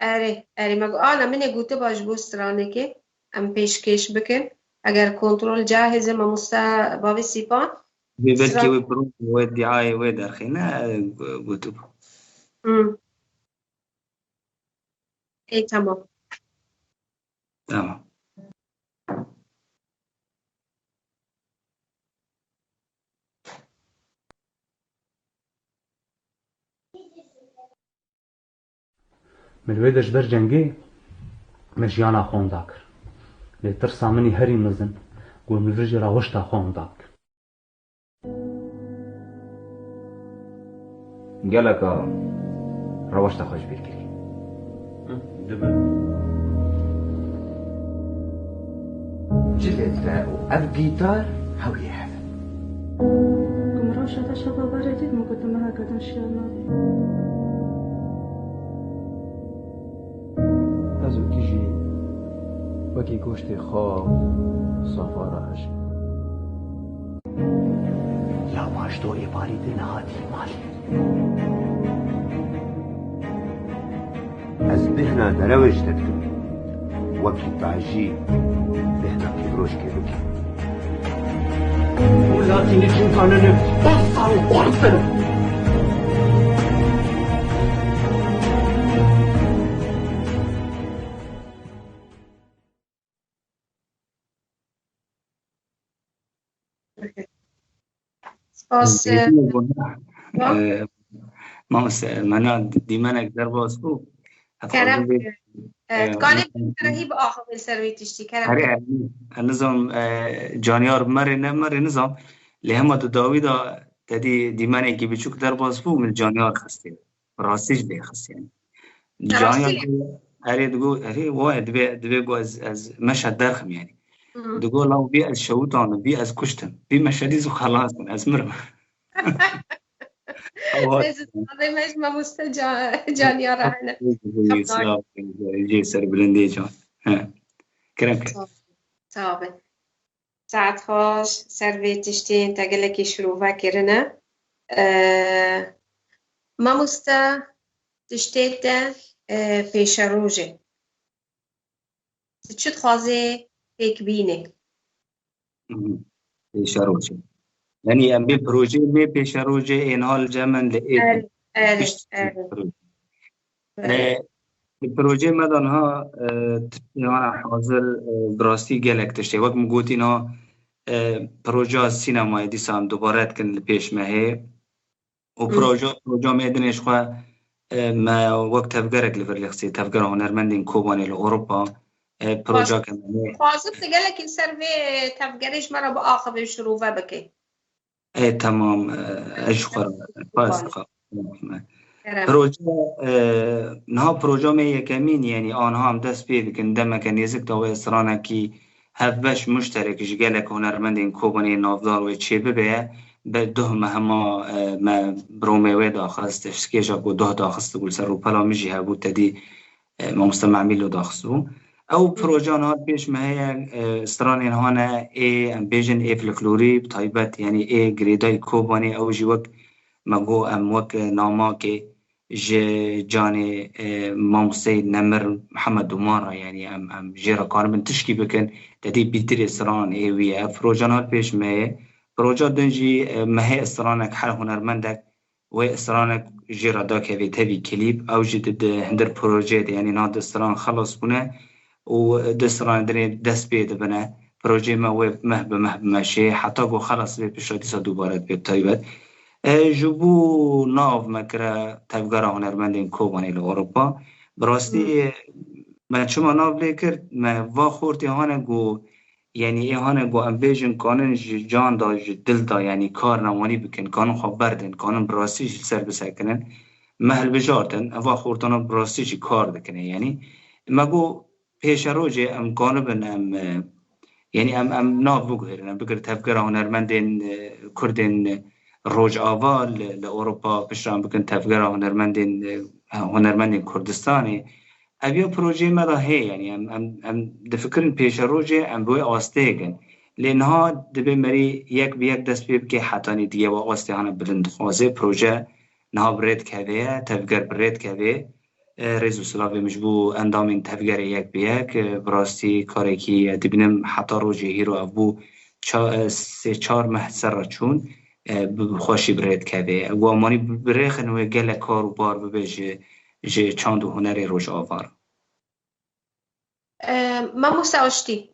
Erê, erê, me got, ana, min ê gotiba ji bo stranekê em pêşkêş bikin. Eger kontrol cahizê mamoste bavê Sîpan, Wê belkî stran- wê pro-, wê diayê wê derxîne, e, gotibû. Hmm. Ê, tamam. Tamam. Min wê de ji ber cengê min jiyana xwe winda kir. Lê tirsa min î herî mezin ku min vir jê re wişta xwe winda bike. Geleka rewşta xwe ji bîr kirî. Hı, dibe. Cilê te û ev gîtar hewlê hev in. Ku min rewşa te şeva berê dît, min got, tu meheke din şiyar nabî. Ez û tu jî wekî goştê xwe safa re hej. Ya paşto êvarî tu nehatî malê. Ez bêhna derewê ji te dikim. Wekî tajî bêhna pîvrojkê bike. Û latînî çûkanine posta û orfin. Spas, Dîmenek e, bû, ne? Tamam. E, mamoste, mena dîmenek derbas bû. Kerem, e, e, e, kanê min kerehî bi axivin ser wê tiştî, kerem. Erê, e, nizam, e, Can Yar merê ne merê nizam. Lê hema di dawî de te dî dîmenekî biçûk derbas bû, min Can Yar xistê. Rastî jî lê xist, yanî. Te Can rastî Yar lê. Erê, digo, erê, wa, divê, divê ku ez, ez meşe derxim, yanî. Digo, law bî ez şewitandin, bî ez kuştin. Bî me şedî zû xelas bin, ez mirim. Ewa. Rêz û silavê me ji mamoste Ca-, Caniyar re hene. Silav, jê serbilindê can. He. Kerem ke. Sağ ol. Sağ ol. Saet xweş, ser vê tiştên te gelekî şirove kirine. Ee, mamoste, tiştê te, e, pêşerojê. Tu çi dixwazê pêk bînê? Mhm. Pêşerojê. Yanî em bê projeyê me pêşerojê ên hal cem in li ê Erê, erê, erê. Projeyê. Erê. E, li projeyê me de niha, e, tiştê hane hazir, e, bi rastî gelek tiştê. Wek min gotî niha, e, projeya sînemayê dîsa em dubare dikin li pêş me hê. Û Hı. proje, proja me dinê ji xwe, e, me wek tevgerek li vir lê xistî, Tevgera Hunermendên Kobanê li Ewropa, e, proja Baş. ke me hê. Dixwazim tu gelekî ser vê tevgerê ji me re biaxivî û şirove bikî. E, temam, e, ez ji xwe re, Baş. Baş. Kerem. Proje, e, niha proja me yekemîn, yanî anha em dest pê dikin, demeke nêzik de wê stranekî hevbeş muşterek ji gelek hunermendên Kobanê navdar wê çêbibe, bi duh me hema, e, me biromê wê daxist, tiştkêja ku duh daxistibû li ser rûpela min jî hebû, tedî, e, mamoste Memîlo daxistibû. Ew projeya niha pêş me heye, e, stranên hane ê, em bêjin ê folklorî, bi taybet, yanî ê girêdayî Kobanê, ew jî wek me got, em wek namakê ji canê, e, mamosteyê nemir Mihemed Dûman re, yanî em, em jê re karibin tişkî bikin, te dî bîtirê stran ê wî ye. Ev proje niha pêş me ye. Proje din jî, e, me hê stranek her hunermendek wê stranek jê re dakeve tevî klîp. Ew jî di, di hundir projeyê de, yanî niha di stran xelas bûne û di stran dinê dest pê dibine. Projeyê me wê meh bi meh bimeşê, heta ku xelas bê piştre dîsa dubare dibe bi taybet. E, ji bo nav me kire Tevgera Hunermendên Kobanê li Ewropa. Bi rastî, Hmm. me çima nav lê kir? Me va xortê hane ku, yanî ê hane ku em bêjin kanin ji can da, ji dil da, yanî kar newanî bikin, kanin xwe berdin, kanin bi rastî jî li ser bisekinin. Me hilbijartin, eva xortana bi rastî jî kar dikine. Yanî me got, pêşerojê em kanibin em, e, yanî em, em nav biguherin, em bigir tevgera hunermendên, e, Kurdên, e, Rojava li, li Ewropa, piştre em bikin tevgera hunermendên, e, hunermendên Kurdistanê. Ev ya projeyê me de heye, yanî em, em, em difikirin pêşerojê em bi wê astê kin. Lê niha dibe merî yek bi yek dest pê bike hetanî diye we astê hane bilind dixwaze. Proje niha bi rê dikeve ye, tevger bi rê dikeve. E, rêz û silavê min ji bo endamên tevgerê yek bi yek, e, bi rastî karekî, e, dibînim heta rojê hîro ev bû ça-, e, sê çar meh ser re çûn, e, bi, bi xweşî bi rê dikeve. Ew wan manî bi, bi rêxin wê gelek kar û bar bibe ji, ji çand û hunerê Rojava re. E, Mamoste Aştî,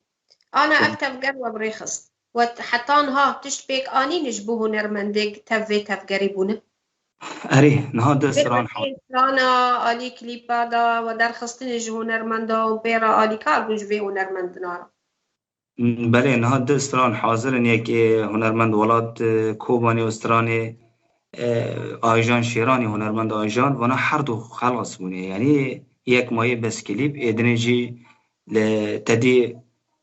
ana ev tevger we bi rê xist. We t-, heta niha tişt pêk anîn ji bo hunermendek tev vê tevgerê bûne? Erê, niha du stran ha. Strana alî klîpa da we derxistin ji hunermenda û pê re alîkar bûn ji vê hunermendina re. Belê, niha du stran hazir in, yekê hunermend Welat, e, Kobanê û stranê, e, Ayjan Şêranî, hunermend Ayjan, vana her du xelas bûne. Yanî yek mayê bes klîp, ê dinê jî li tedî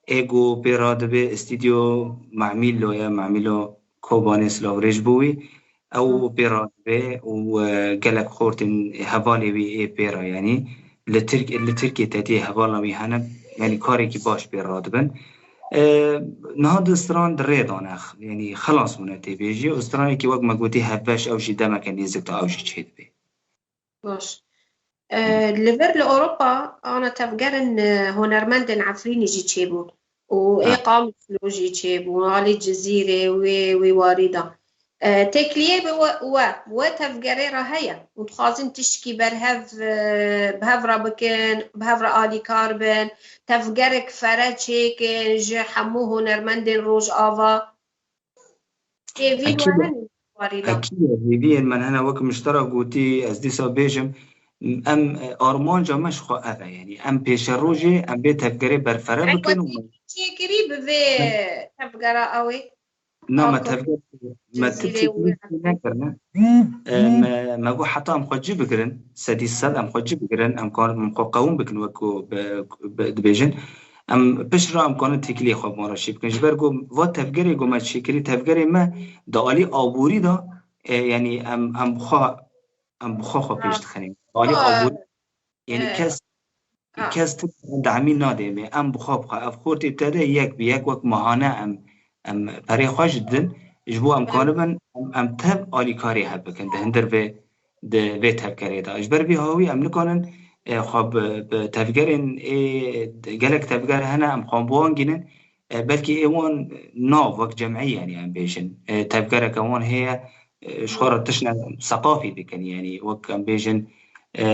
ê ku pê radibe stûdyo Memîlo ye, Memîlo Kobanê, silav rêj bo wî. Ew pê radibe û, e, gelek xortên hevalê wî ê pê re, yanî li Tirk-, li Tirkiyê tedî hevala wî hene, yanî karekî baş pê radibin. E, niha du stran di rê de ne, yanî xelas bûne tê bêjî û stranekî wek me gotî hevbeş ew jî demeke nêzik de ew jî çêdibe. Baş. E, li vir li Ewropa ana tevgerin, e, hunermendên Efrînî jî çêbûn û ê Qamişlo jî çêbûn, alî Cizîrê wê, wê warî de. E, têkiliyê bi we, we, we tevgerê re heye û dixwazin tiştkî berhev, e, bi hev re bikin, bi hev re alîkar bin, tevgerek fere çêkin ji hemû hunermendên Rojava. Hêvî we hene warî de? Ekîd e, hêviyên me hene, wek min ji te re gotî, ez dîsa bêjim, em, e, armanca me ji xwe ev e, yanî em pêşerojê em vê tevgerê berfere bikin û me çêkirî bi vê tevgera ew ê? Na, me tevger, me ti têkilî nekirine. E, me, me got heta em xwe cî bigirin, sedî sed em xwe cî bigirin, em karin em xwe qewim bikin, wek ku bi, bi, dibêjin. Em pişt re em kanin têkiliyê xwe bi wan re çê bikin. Ji ber ku va tevgerê ku me çêkirî, tevgerê me di alî aborî de, e, yanî em, em bi xwe, em bi xwe xwe pêş dixin. Di alî aborî, yanî kes, kes tişt endamî nadê me. Em bi xwe bi xwe, ev xortê te de yek bi yek wek mahane em, em perê xwe jî didin. Ji bo em kanibin, em, em tev alîkarî hev bikin di hundir vê, di vê tevgerê de. Ji ber vî hawî em nikanin, e, xwe bi, bi tevgerên ê, gelek tevger hene, em xwe bi wan gînin, e, belkî ê wan nav wek cemî, yanî em bêjin, e, tevgereke wan heye, e, ji xwe re tiştine seqafî dikin, yanî wek em bêjin, e,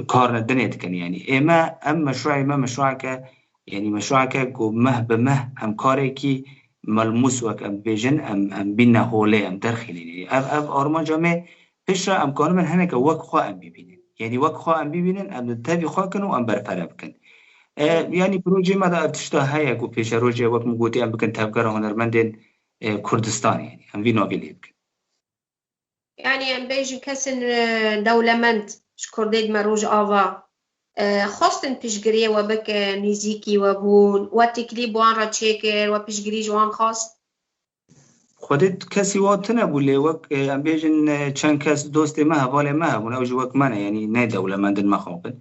karine dinê dikin, yanî. Ê me, em meşrueyê me meşrueke, yanî meşrueke ku meh bi meh em karekî melmûs wek em bêjin, em, em bîne holê, em derxînin. Yanî ev, ev armanca me piştre em kanibin hineke wek xwe em bibînin. Yanî wek xwe em bibînin, em di tevî xwe kin û em berpere bikin. E, yanî projeyê me de ev tişta heye ku pêşerojê wek min gotî em bikin tevgera hunermendên, e, Kurdistanê. Yanî em vî navî lê bikin. Yanî em bêjin kesên, e, dewlemend ji Kurdê di me Rojava, e, xwestin piştgiriyê we bikin, nêzîkî we bûn, we têkilî bi wan re çêkir, we piştgirî ji wan xwest? Xwedê kesî wa tune bû lê wek, e, em bêjin, e, çend kes dostê me, hevalê me hebûn, ew ji wek me ne, yanî ne dewlemendin me xapin.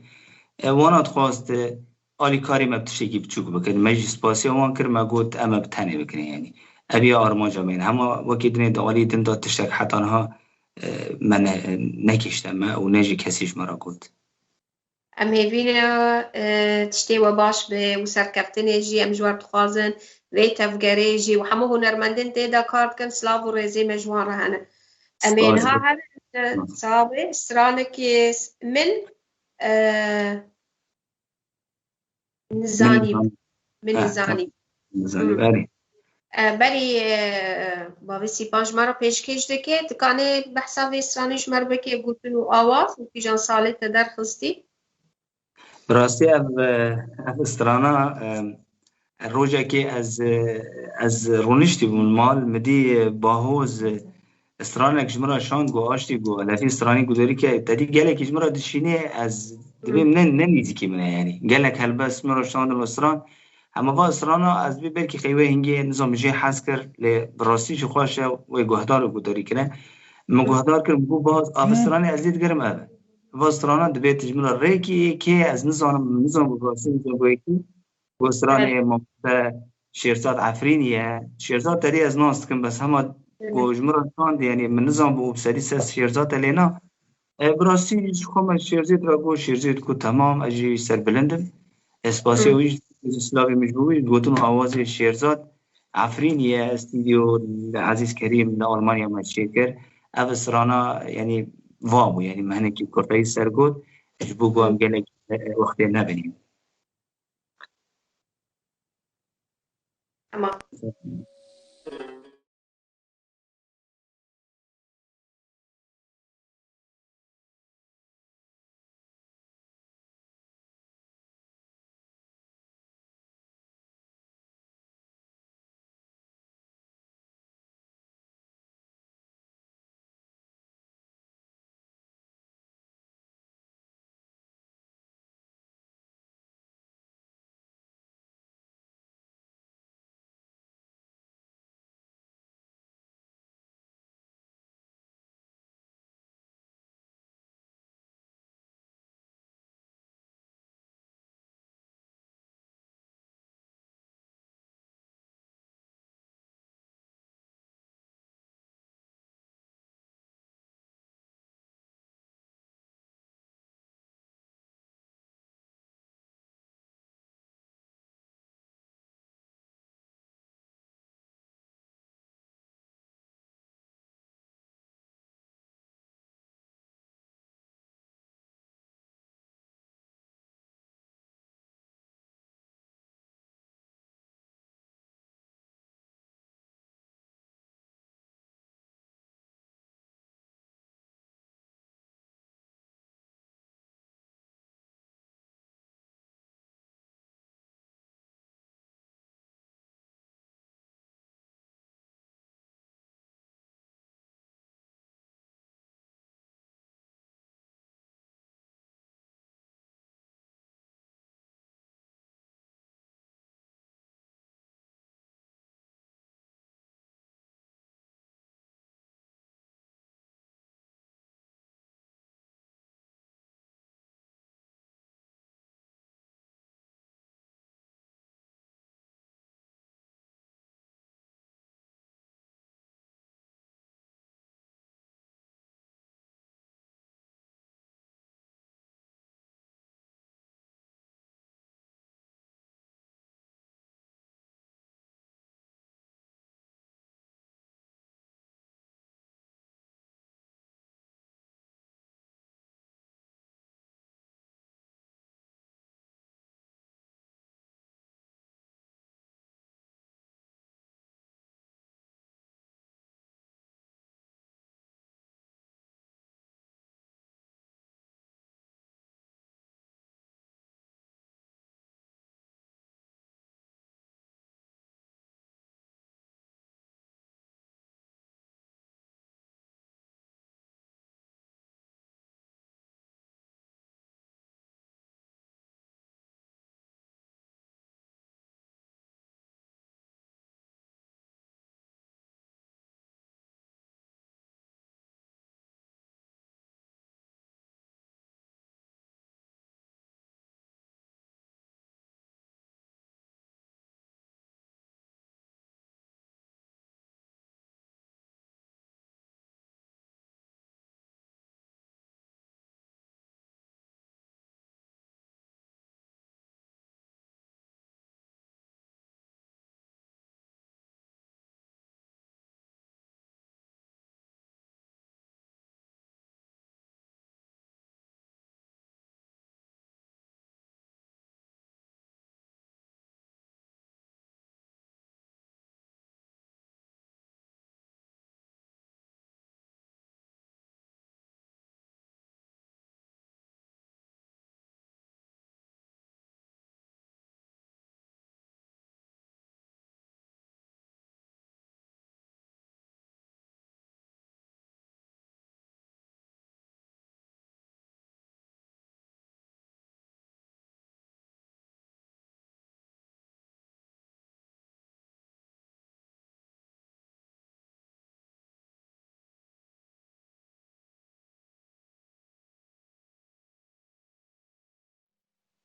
E, wana dixwast, e, alîkarî me bi tiştekî biçûk bikin. Me jî spasiya wan kir, me got, em ê bi tenê bikin, yanî. Ev ya armanca me ye. Hema wekî dinê di alî din de tiştek heta niha, e, me ne, nekişte me û ne jî kesî ji me re got. Em hêvî ne, e, tiştê we baş be û serkeftinê jî em ji we dixwazin. Vê tevgerê jî û hemû hunermendên tê de kar dikin, silav û rêzê me ji wan re hene. Em ê niha herin, e, sax be, stranekê s-, min, e, Nizanî. Min nizanî. Nizanî, belê. E, belê, e, bavê Sîpan ji me re pêşkêş dike. Dikanê behsa vê stranê ji me re bike, gotin û awaz û kîjan salê te derxistî? Bi rastî ev, e, ev strana, e, rojekê ez, e, ez rûniştî bûm mal, min dî, e, Bahoz, e, stranek ji min re şand, got, Aştî, got, lefî stranî guderî ke, te dî gelekî ji min re dişînê, ez dibêm ne, ne nêzîkî min e, yanî. Gelek helbest ji min re şandin û stran. Hema va strana ez dibê belkî qey wê hingê, nizam, min jê hez kir, lê bi rastî jî xweş e, wê guhdar û guderî kire. Min guhdar kir, min got, Baz, ev stranê ez lê digerim ev e. Va strana dibê tu ji min re rêkî, kê, ez nizanim, nizam bi rastî, nizam bi yekî. Got stranê mamoste Şêrzad Efrînî ye. Şêrzad te dî ez nas dikim, bes hema ku ji min re şand, yanî min nizanbû bi serî ses Şêrzad e lê na. E, bi rastî ji xwe me Şêrzêd re got, Şêrzêd got, temam, ez jî serbilind im. E, spasiya wî jî, silavê min ji bo wî, gotin û awazê Şêrzad Efrînî ye, stûdyo li Ezîz Kerîm li Almanya me çêkir. Ev strana, yanî, va bû, yanî me hinekî kurtayî ser got, ji bo ku em gelek, e, wextê nebinîn. Tamam.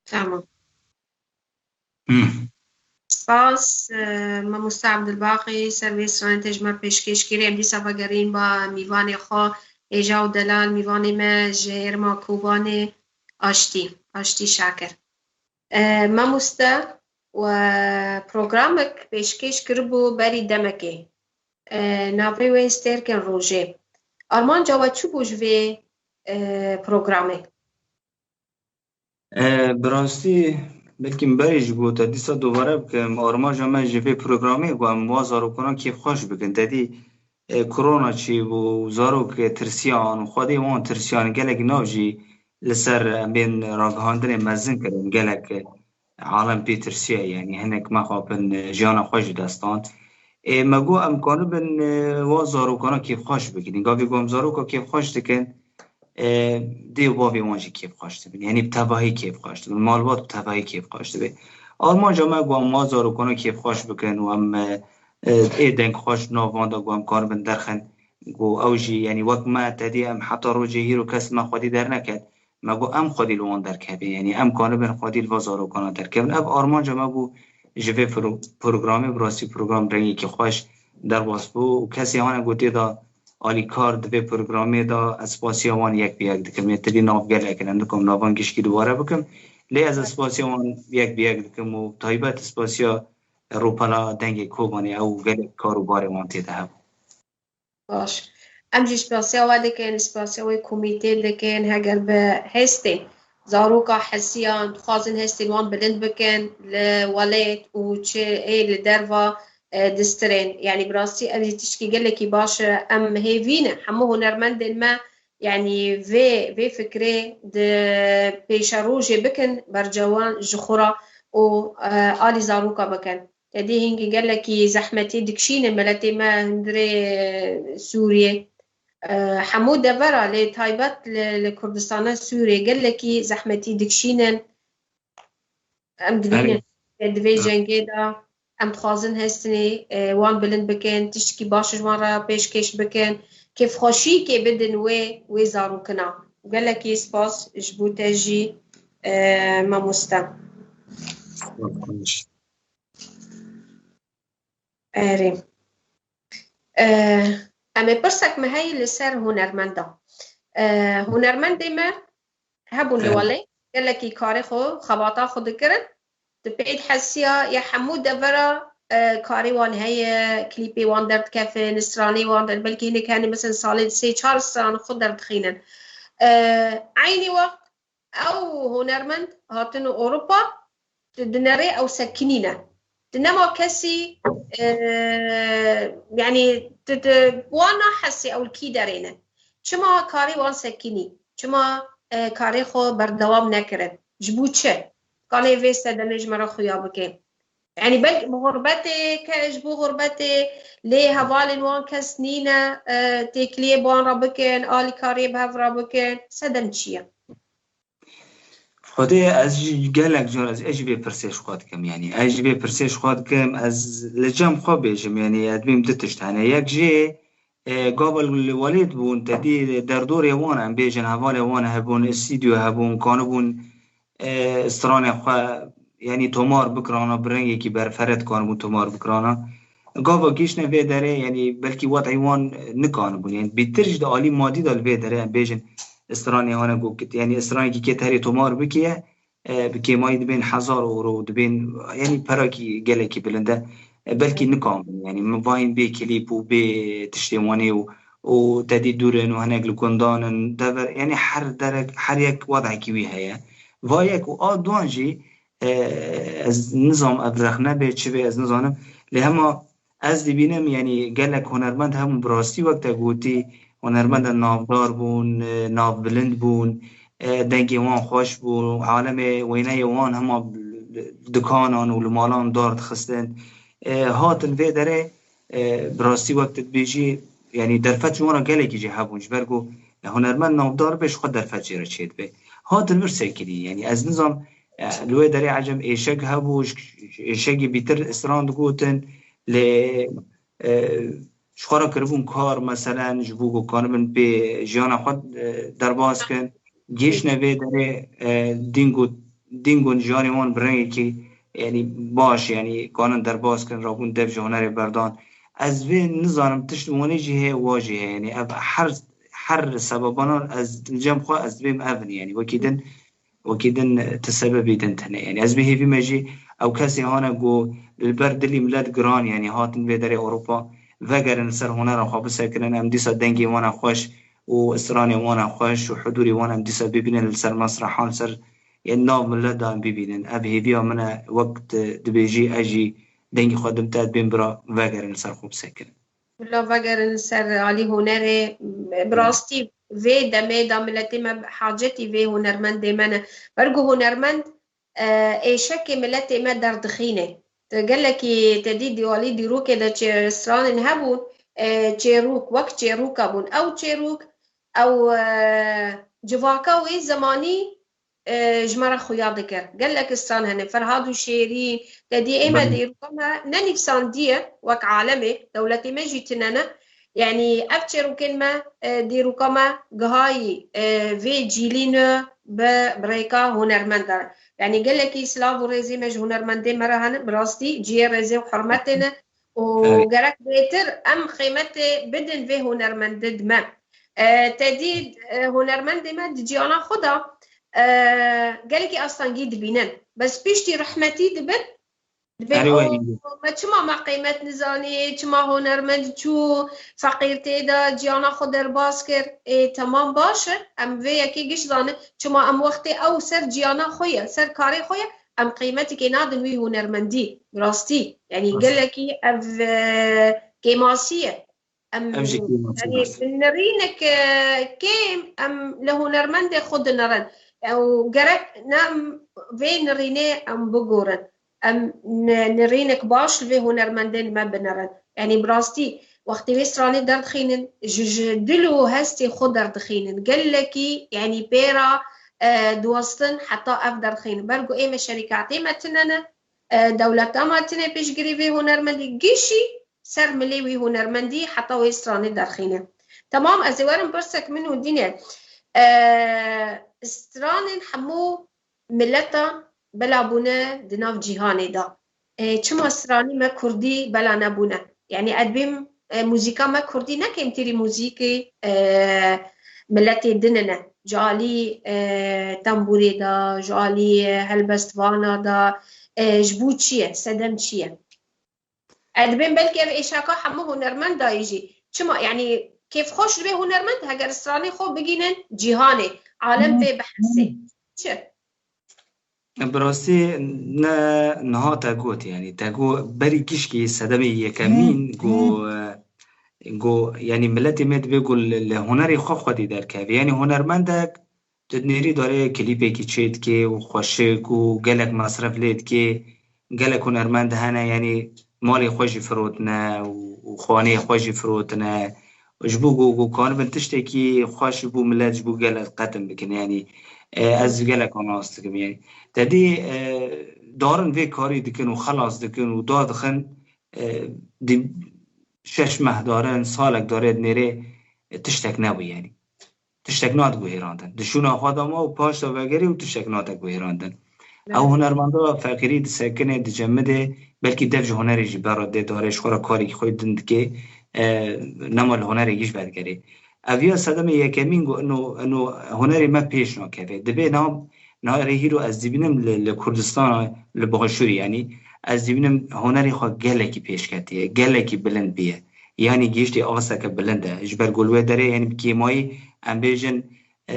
Tamam. Hmm. Spas, e, mamoste Abdulbaqî, ser vê stranê te ji me pêşkêş kirî. Em dîsa vegerîn ba mîvanê xwe, hêja û delal, mîvanê me ji hêrima Kobanê, Aştî, Aştî Şakir. E, mamoste, we programek pêşkêş kiribû berî demekê. E, navê wê Stêrkên Rojê. Armanca we çi bû ji vê, e, programê? E, bi rastî, belkî min berê jî got, te dîsa dubare bikim, armanca me ji vê programê ku em wa zarokanan kêfxweş bikin. Te dî, e, korona çêbû, zarok, e, tirsiyan, xwedê wan tirsiyan, gelek nav jî li ser em bên ragihandinê mezin kirin, gelek, e, alem pê tirsiye, yanî hinek mexapin, e, jiyana xwe ji dest dan. Ê, me got em kanibin, e, wa zarokana kêfxweş bikin. Gavê ku em zaroka kêfxweş dikin, e, dê û bavê wan jî kêfxweş dibin. Yanî bi tevahî kêfxweş dibin. Malbat bi tevahî kêfxweş dibe. Armanca me ku em wa zarokana kêfxweş bikin û em, e, e, ê deng xweş nav wan de ku em karibin derxin. Ku ew jî, yanî wek me, te dî em heta rojê hîro kes me xwedî derneket. Me got em xwedî li wan derkevin. Yanî em kanibin xwedî li va zarokana derkevin. Ev armanca me bû ji vê pro-, programê, bi rastî program rengekî xweş derbas bû û kesê hane ku tê de alîkar di vê programê de ez spasiya wan yek bi yek dikim. Yê te dî nav gelek in, em dikim navan gişkî dubare bikim. Lê ez spasiya wan yek bi yek dikim û taybet spasiya Rûpela Dengê Kobanê, ew gelek kar û barê wan tê de hebû. Baş. Em jî spasiya we dikin, spasiya wê komîtê dikin, heger bi hestên zaroka hesiyan, dixwazin hestên wan bilind bikin li welêt û çi ê li derva, e, distirên. Yanî bi rastî ev jî tişkî gelekî baş e. Em hêvî ne hemû hunermendên me, yanî vê, vê fikrê di pêşerojê bikin, bercewan ji xwe re û, e, alî zaroka bikin. Te dî hingî gelekî zehmetî dikişînin miletê me hundirê Sûriyê. E, hemû devera lê taybet li, li Kurdistana Sûriyê gelekî zehmetî dikişînin. Em dibînin Erê. Di vê Ha. cengê de em dixwazin hestinê, e, wan bilind bikin, tiştekî baş ji wan re pêşkêş bikin, kêfxweşîkê bidin wê, wê zarokina. Gelekî spas ji bo te jî, e, mamoste. Spas. Erê. E, em ê pirsek me heye li ser hunermenda. E, hunermendê me hebûn li Erê. welê, gelekî karê xwe, xebata xwe dikirin. Di pê dihesiya ya hemû devera, e, karê wan heye, klîpê wan derdikevin, stranê wan der-, belkî hinek hene, mesela salê sê çar stran xwe derdixînin. E, eynî wext ew hunermend hatin Ewropa, di, di nerê ew sekinîne. Di nema kesî, e, yanî di, di wan nahesê ew li kî derê ne. Çima karê wan sekinî? Çima, e, karê xwe berdewam nekirin? Ji bo çi? Kanê vê sedemê ji me re xuya bike. Yanî belkî bi xurbetê, ke ji bo xurbetê, lê hevalên wan kes nîne, e, têkiliyê bi wan re bikin, alîkariyê bi hev re bikin. Sedem çi ye? Xwedê ez jî gelek car ez, ez jî vê pirsê ji xwe dikim, yanî ez jî vê pirsê ji xwe dikim, ez li cem xwe bêjim, yanî ez dibêm du tişt hene. Yek jê, e, gava li welêt bûn, te dî derdorê wan, em bêjin hevalê wan hebûn, stûdyo hebûn, kanibûn, e, stranê xwe, yanî tomar bikirana, bi rengekî berfere dikanibûn tomar bikirana. Gava gihiştine vê derê, yanî belkî wed'ê wan nikanibûn. Yanî bêtir jî di alî madî de li vê derê em bêjin stranê hane ku kit-, yanî stranekî kê te herê tomar bikiye, e, bi kêmayî dibên hezar euro, dibên, yanî perakî gelekî bilind e. E, belkî nikanibûn. Yanî min vayîn bê klîp û bê tiştê wanê û, û te dî dûrin û hinek li gundan in, dever, yanî her derek, her yek wed'ekî wî heye. Va yek û a duan jî, e, ez nizam ev rexne bê, çi bê, ez nizanim. Lê hema ez dibînim, yanî gelek hunermend hebûn, bi rastî wek te gotî, hunermendên navdar bûn, e, navbilind bûn, e, dengê wan xweş bû, alemê wêneyê wan hema dikanan û li malan dar dixistin. E, hatin vê derê, e, bi rastî wek tu dibêjî, yanî derfet ji wan re gelekî jî hebûn, ji ber ku hunermend navdar be, ji xwe derfet jê re çêdibe. Hatin vir sekinî, yanî ez nizam, e, li wê derê ecem êşeg hebû, ji, ji êşegê bîtir stran digotin, lê, e, ji xwe re kiribûn kar, meselen, ji bo ku kanibin pê jiyana xwe, e, derbas kin. Gihiştine vê derê, e, dîn got, dîn gon jiyanê wan bi rengekî, yanî baş, yanî kanin derbas kirin, rabûn dev ji hunerê berdan. Ez vê nizanim, tişt wanê jî heye, wa jî heye. Yanî ev her, her sebebanan ez li cem xwe ez dibêm ev in, yanî wekî din, wekî din ti sebebî din tine. Yanî ez bi hêvî me jî ew kesê hane ku li ber dilî milet giran, yanî hatin vê derê Ewropa, vegerin li ser hunera xwe bisekirin, em dîsa dengê wan e xweş û stranê wan e xweş û hudûrê wan em dîsa bibînin li ser mesrehan, li ser, yanî nav milet de em bibînin. Ev hêviya min e, wek tu dibêjî, ez jî dengê xwe dim te, dibêm bira vegerin li ser xwe bisekirin. Bila vegerin li ser alî hunerê, bi rastî vê demê de miletê me hacetî vê hunermendê me ne. Ber ku hunermend, e, êşekê miletê me derdixîne. Tu gelekî te dî dîwalî dîrokê de çê stranên hebûn, e, çêrok, wek çêroka bûn. Ew çêrok, ew, e, civaka wê zemanî, e, ji me re xuya dikir. Gelek stran hene. Ferhad û Şêrîn, te dî ê me Belê. dîroka me nenivîsandiye wek alemê, dewletê me jî tune ne. Yanî ev çêrokên me, e, dîroka me gihayî, e, vê cîlî nû bi, bi rêka hunermend de. Yanî gelekî silav û rêzê me ji hunermendê me re hene, bi rastî cihê rêzê û hurmetê ne û Evet. gerek bêtir em qîmetê bidin vê hunermendê di me. E, te dî, e, hunermendê me di ciyana xwe de, e, gelekî astengî dibînin. Bes piştî rehmetî dibin, dibê Erê o, wayî. me çima me qîmet nizanî, çima hunermend çû feqîrtê de ciyana xwe derbas kir. Ê, temam baş e, em vê yekê giş zanin, çima em wextê ew ser ciyana xwe ye, ser karê xwe ye, em qîmetikê nadin wî hunermendî, bi rastî. Yanî Rast. gelekî ev, e, kêmasî ye. Em, Ev jî kêmasî yanî, rast. bi nirînek, e, kêm em li hunermendê xwe dinirin. Ew gerek ne em vê nirînê em bigorin. Em ni-, nirînek baş li vê hunermendên me binirin. Yanî bi rastî wextê vê stranê derdixînin, ji, ji dil û hestê xwe derdixînin. Gelekî, yanî pêra, e, diwestin heta ev derdixînin. Ber ku ê me şerîkatê me tune ne, e, dewleta me tune piştgirî vê hunermendî, gişî ser milê wî hunermendî heta wê stranê derxîne. Temam, ez ê werim pirsek min û dîne. E, stranên hemû mileta bela bûne di nav cîhanê de. E, çima stranî me kurdî bela nebûne? Yanî ez dibêm, e, muzîka me kurdî ne kêmtirî muzîkê, e, miletê din ne. Ji alî, e, tembûrê de, ji alî, e, helbestvana de, e, ji bo çi ye? Sedem çi ye? Ez dibêm belkî ev êşaka hemû hunermend dayî jî. Çima? Yanî kêfxweş dibe hunermend heger stranê xwe bigînin cîhanê, alem pê bihesê. Çi? Bi rastî ne niha te got, yanî te got berî gişkî sedemê yekemîn, got, got, yanî miletê me dibe got li, li hunerê xwe xwedî derkeve. Yanî hunermendek tu dinêrî dare klîpekî çêdike û xweşik û gelek mesref lê dike, gelek hunermend hene, yanî malê xwe jî firotine û, û xaneyê xwe jî firotine. Ji bo ku, ku kanibin tiştekî xweş ji bo milet, ji bo gelek qetim bikin, yanî, e, ez gelek nas dikim, yanî. Te dî, e, darin vê karî dikin û xelas dikin û dadixin, e, di şeş meh darin, salek dare dinêrê, e, tiştek nebû, yanî. Tiştek nat guhêrandin. Di şûna xwe de ma û paş de vegerê û tiştek nate guhêrandin. Ew Evet. hunermenda feqîrî disekine, dicemide, belkî dev ji hunerê jî berre dê dare, ji xwe re karekî xwe din dike, e, nema li hunerê jî vedgerê. Ev ya sedemê yekemîn got, ino, ino hunerê me pêş nakeve. Dibê na, na rê hîro ez dibînim li, li Kurdistana, li Başûrê, yanî ez dibînim hunerê xwe gelekî pêş ketiye, gelekî bilind bûye. Yanî gihiştê asteke bilind e. Ji ber ku li wê derê, yanî bi kêmayî em bêjin, e,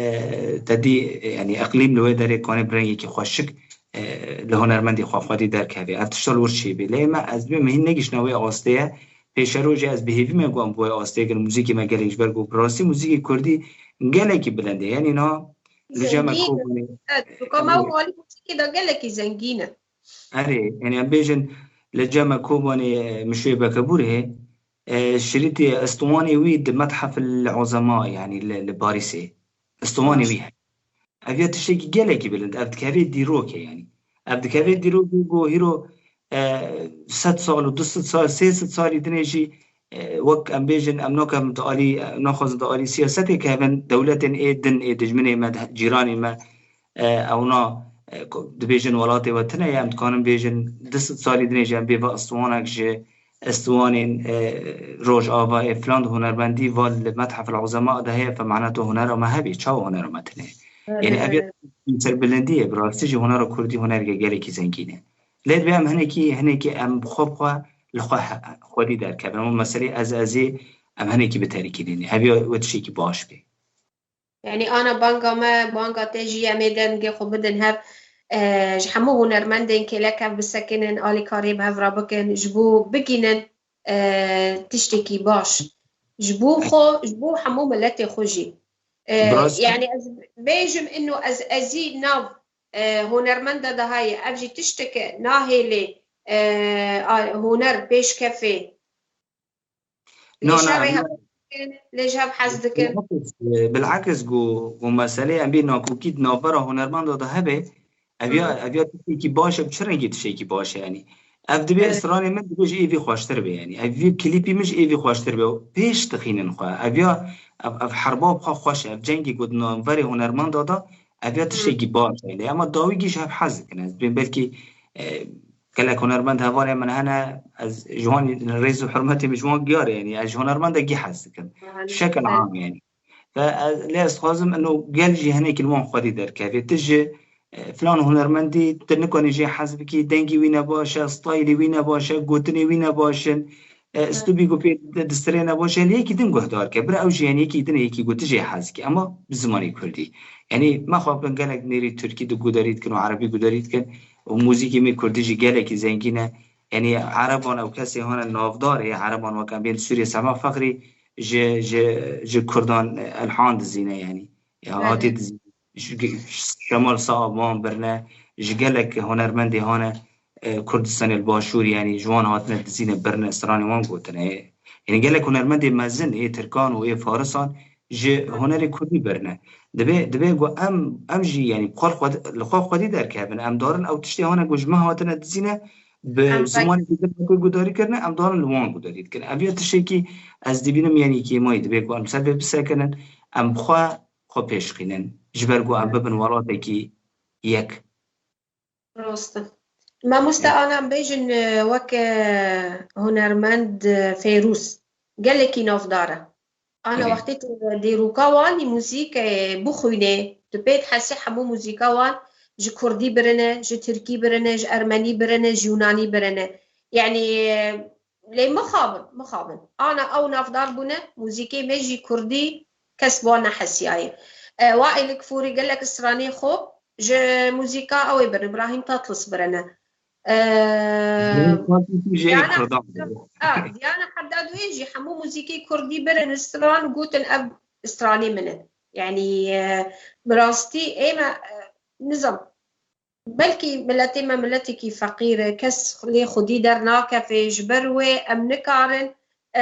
te dî, yanî eqlîm li wê derê kanê bi rengekî xweşik, e, li hunermendê xwe xwedî derkeve. Ev tişta li wir çêbê. Lê me, ez dibêm hîn negihiştine wê astê ye. Pêşerojê ez bi hêvî me ku em bi wê astê girin, muzîkê me gelek, ji ber ku bi rastî muzîkê kurdî gelekî bilind e. Yanî niha li cem me Zengîn e. Kobanê, Evet, tu ka me û alî muzîkê de gelekî zengîn e. Erê, yanî em bêjin li cem me Kobanê, e, Mişoyê Bekebûrê, e, şirîtê istuwanê wî di Methef el Uzema, yanî li, li Parîsê. Istuwanê Baş. wî heye. Ev ya tiştekî gelekî bilind. Ev dikeve dîrokê, yanî. Ev dikeve dîrokê ku hîro, e, sed sal û du sed sal, sê sed salî dinê jî, e, wek em bêjin, em nakevin di alî, e, naxwazin di alî siyasetê kevin, dewletên ê din, ê dijminê me, cîranê me, e, ewna e, ku dibêjin welatê we tune ye, em dikarin bêjin du sed salî dinê jî em bê ve istiwanek ji istiwanên, e, Rojava ê filan de hunermendî va li Methef el Uzema de heye, fe mehna tu hunera me hebî, çawa hunera me tune ye? Yanî ev ya serbilindî ye, bi rastî jî hunera kurdî hunereke gelekî zengîn e. Lê divê em hinekî, hinekî em xwe bi xwe li xwe he-, xwedî derkevin. Ama meselê ez ezî em hinekî biterikînin. Ev ya wê tiştekî baş bê. Yanî ana banga me, banga te jî em ê dengê xwe bidin hev, e, ji hemû hunermendên kêlek hev bisekinin, alîkariyê bi hev re bikin, ji bo bigînin, e, tiştekî baş. Ji bo xwe, ji bo hemû miletê xwe jî. E, Bi rastî. Yanî ez bêjim ino ez ezî nav, e, hunermenda de heye, ev jî tişteke nahêlê, e, a, huner pêşkefê. Lê Na, na, şerê na. Hev dikin, lê ji hev hez dikin. Bilakis, e, bilakis ku, ku meselê em bê nakokî di navbera hunermanda de hebe, ev ya, Hmm. ev ya tiştekî baş e, bi çi rengî tiştekî baş e, yanî? Ev dibê Evet. stranê min dibê ji êvî xweştir be, yanî. Ev vî klîpî min ji êvî xweştir be. Pêş dixînin xwe. Ev ya, ev, ev herba bi xwe xweş e. Ev cengê ku di navberê hunermanda de, ev ya Hmm. tiştekî baş e. Lê ema dawî gî ji hev hez dikin. Ez dibêm belkî, e, gelek hunermend hevalên min hene, ez ji wan rêz û hurmetê min ji wan diyar e, yanî ez ji hunermendekî hez dikim. Aha, Şekil evet. am yanî. Ve ez, lê ez dixwazim ino gel jî hinekî li wan xwedî derkeve. Tu ji, e, filan hunermendî tu nikanî jê hez bikî, dengî wî ne baş e, staylê wî ne baş e, gotinê wî ne baş in. E, Evet. stûbî ku pê di, distirê ne baş e, lê yekî din guhdar ke. Bira ew jî yanî yekî din e, yekî ku tu jê hez dikî. Ema bi zimanê kurdî. Yanî mexabin gelek nêrî tirkî di gudarî dikin û erebî gudarî dikin. û muzîkê me kurdî jî gelekî zengîn e. Yanî ereban ew kesê hane navdar ê, ereban weke em bên Sûriyê Sema Fexrî ji, ji, ji kurdan elhan dizîne yanî. Ya Belê. hatê dizîne. Ji, Şemal Saab wan birine, ji gelek hunermendê hane, e, Kurdistanê li Başûrî yanî ji wan hatine dizîne birine, stranê wan gotine. Yanî gelek hunermendê mezin ê Tirkan û ê Farisan ji hunerê kurdî birine. Divê, divê ku em, em jî, yanî, bi xwe, xwe, li xwe xwedî derkevin. Em darin ew tiştê hane ku ji me hatine dizîne, bi Em zimanekî din ku gudarî kirine, em darin li wan gudarî dikin. Ev ya tiştekî ez dibînim, yanî, kêmayî divê ku em ser vê bisekinin, em bi xwe, xwe pêşxînin. Ji ber ku em bibin welatekî yek. Rast e. Mamoste, ana em bêjin, e, weke, e, hunermend, e, Fêrûz, gelekî navdar e. Ana Erê. wextê tu dîroka wan î muzîkê bixwînê, tu pê dihesî hemû muzîka wan ji kurdî birine, ji tirkî birine, ji ermenî birine, ji yûnanî birine. Yanî, e, Lê mixabin, mixabin. Ana ew navdar bûne, muzîkê me jî kurdî kes bi wan nehesiyaye. E, Waîl Kifûrî gelek stranê xwe ji muzîka ew ê birin, Îbrahîm Tatlis birine. E, Îbrahîm Tatlis jî ê Diyana kurdan Haddad, bû. a, Diyana Haddad wê jî hemû muzîkê kurdî birin stran, gotin ev stranê min in. Yanî, e, bi rastî ê me, e, nizam, Belkî miletê me miletekî feqîr e, kes lê xwedî dernakeve, ji ber wê em nikarin, e,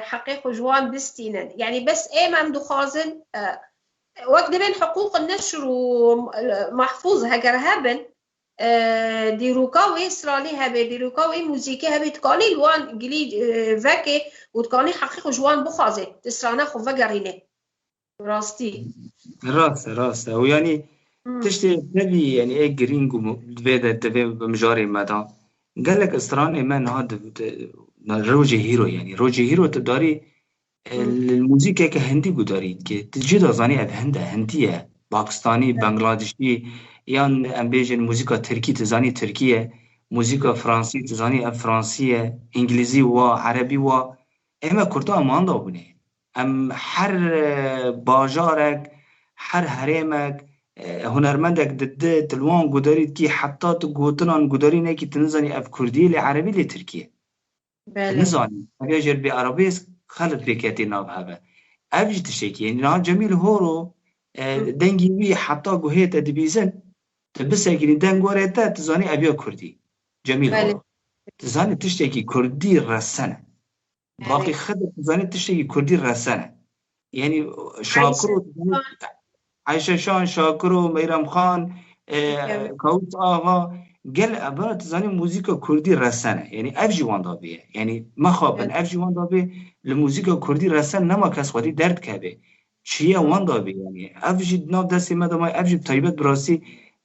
heqê xwe ji wan bistînin. Yanî bes êm em dixwazin, e, wek dibên hiqûq neşr û, e, mahfûz heger hebin, e, dîroka wê stranê hebe, dîroka wê muzîkê hebe, dikanî li wan gilî, e, veke û dikanî heqê xwe ji wan bixwaze, di strana xwe vegerîne. Rastî. Rast e, rast e. Û yanî Hmm. tiştê tevî, yanî ê girîng û mu-, divê de, divê bi mijarê me de. Gelek stranê me niha di, di, rojê hîro, yanî rojê hîro tu darî, e, Hmm. li muzîkeke hindî gudarî dike. Tu cî da zanî ev hind e, hindî ye. Pakistanî, Evet. Bangladişî, yan em bêjin muzîka tirkî, tu zanî tirkî ye. Muzîka fransî, tu zanî ev fransî ye. Îngilîzî wa, erebî wa. Ê me kurdan em wanda bûne. Em her, e, bajarek, her herêmek, e, hunermendek didi, tu li wan gudarî dikî, heta tu gotinan gudarî nekî, tu nizanî ev kurdî lê erebî lê tirkî ye. Tu Belê. nizanî. Ev ya jêr bê arabêsk xelit pêketî nav heve. Ev jî tiştekî ye. Niha Cemîl Horo, e, Hı. dengî wî heta guhê te dibîzin, tu bisekirî deng warê te, tu zanî ev ya kurdî. Cemîl Belê. Horo. Tu zanî tiştekî kurdî resen e. Belê. Baqî Xidir, tu zanî tiştekî kurdî resen e. Yanî Şakiro, Ayşe tu zanî, Şan. Ayşe Şan, Şakiro, Meyrem Xan, e, Evet. Kawus Axa, gel, e, bana tu zanî muzîka kurdî resen e. Yanî ev jî wanda bê. Yanî mexabin, Evet. ev jî wanda bê, li muzîka kurdî resen nema kes xwedî derdikeve. Çiye Hı. wanda bê yanî. Ev jî di nav destê me de maye, ev jî bi taybet bi rastî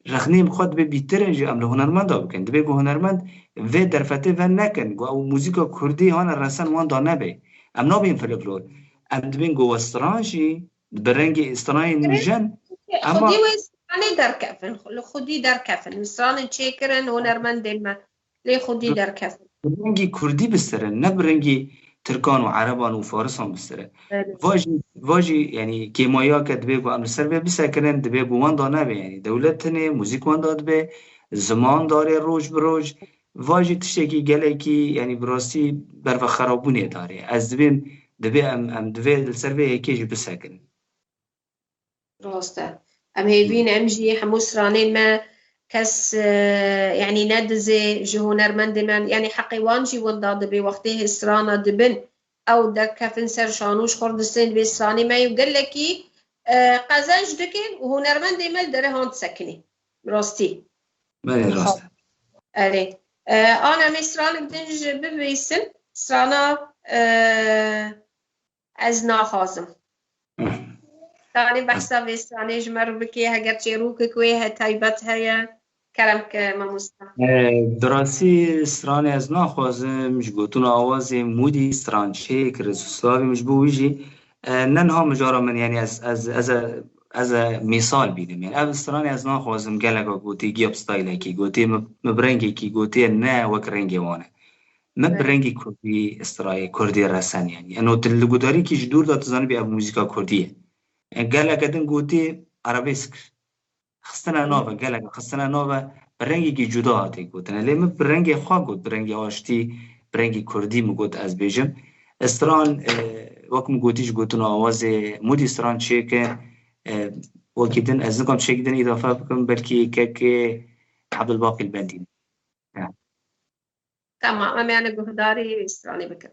rexneyên xwe dibê bîtir in jî em li hunermenda bikin. Dibê ku hunermend vê derfetê ve nekin, ku ew muzîka kurdî hane resen wan da nebe. Em nabên folklor. Em dibên ku we stran jî bi rengê stranên nûjen, Xwedî ama wê stranê derkevin, li xwedî derkevin. Stranên çêkirin hunermendên me lê xwedî derkevin. Bi rengî kurdî bistirin, ne bi rengî tirkan û ereban û farisan bistirin. Evet. Va jî, va jî, yanî kêmaya ke dibê ku em li ser vê bisekinin, dibê ku wenda nebe, yanî dewlet tune, muzîk wenda dibe, ziman darê roj bi roj, va jî tiştekî gelekî, yanî bi rastî bervexerabûnê darê. Ez dibêm, dibê em, em divê li ser vê yekê jî bisekinin. Rast e. Em hêvî ne, em jî hemû stranên me kes, e, yanî ne dizê ji hunermendê me, yanî heqê wan jî winda dibe wextê hê strana dibin. Ew derkefin ser şano ji xwe re distên vê stranê me û gelekî, e, qezenc dikin û hunermendê me li derê han disekinê. Rastî. Belê, rast e. Erê. E, an em ê stranek din jî bibîsin. Strana, e, Ez naxwazim. Hı. Tanê behsa vê stranê ji me re bikê, heger çêrokek wê he taybet heye, kerem ke mamosta. E, bi rastî stranê ez naxwazim, ji gotina awazê Mûdî stran çêkir, ez slavê min ji bo wî jî, e, ne niha mijara min, yanî ez, ez, ez, ez, ez mîsal bînim. Yanî ev stranê ez naxwazim geleka gotî giyab stylekî, gotî mi, mi bi rengekî gotî ne wek rengê wan e. Me bi Evet. rengî kurdî strayê, kurdî resen yanî. Eno tu li gudarîkî ji dûr de tu zanibî ev muzîka kurdî ye. E, geleke din gotî arabesk. Xistine nav e, geleke xistine nav e, bi rengekî cuda hatê gotine. Lê min bi rengê xwe got, bi rengê aştî, bi rengî kurdî min got ez bêjim. Stran, e, wek min gotî ji gotina awazê Mûdî stran çêke, e, wekî din, ez nikom tiştekî din îdafe bikim, belkî kekê Ebdulbaqî li bendî. Ya. Tamam, em yani guhdarî stranê bikin.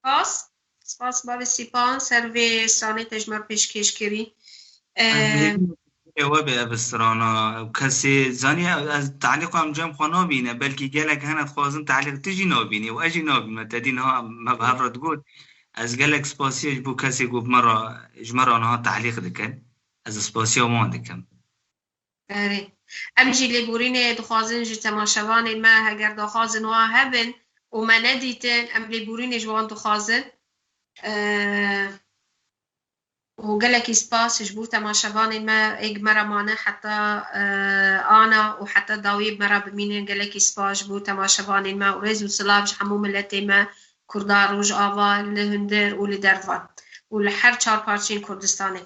Spas. Spas bavê Sîpan ser vê stranê te ji me pêşkêş kirî. Ew be ev strana. Kesê zanî ez tehlîqa em cem xwe nabîne. Belkî gelek hene dixwazin tehlîq tu jî nabînî û ez jî nabîme. Te dî niha me bi hev re digot. Ez gelek spasiyê ji bo kesê ku bi me re, ji me re niha tehlîq dikin. Ez spasiya wan dikim. Erê. Em jî lêborînê dixwazin ji temaşevanên me, heger daxwazin wan hebin û me nedîtin, em lêborînê ji wan dixwazin. Eee, û gelekî spas ji bo temaşevanên me, ê gi me re mane heta, eee, ana û heta dawiyê bi me re bimînin. Gelekî spas ji bo temaşevanên me û rêz û silav ji hemû miletê me, Kurda Rojava, li hundir û li dervan û li her çar parçeyên Kurdistanê.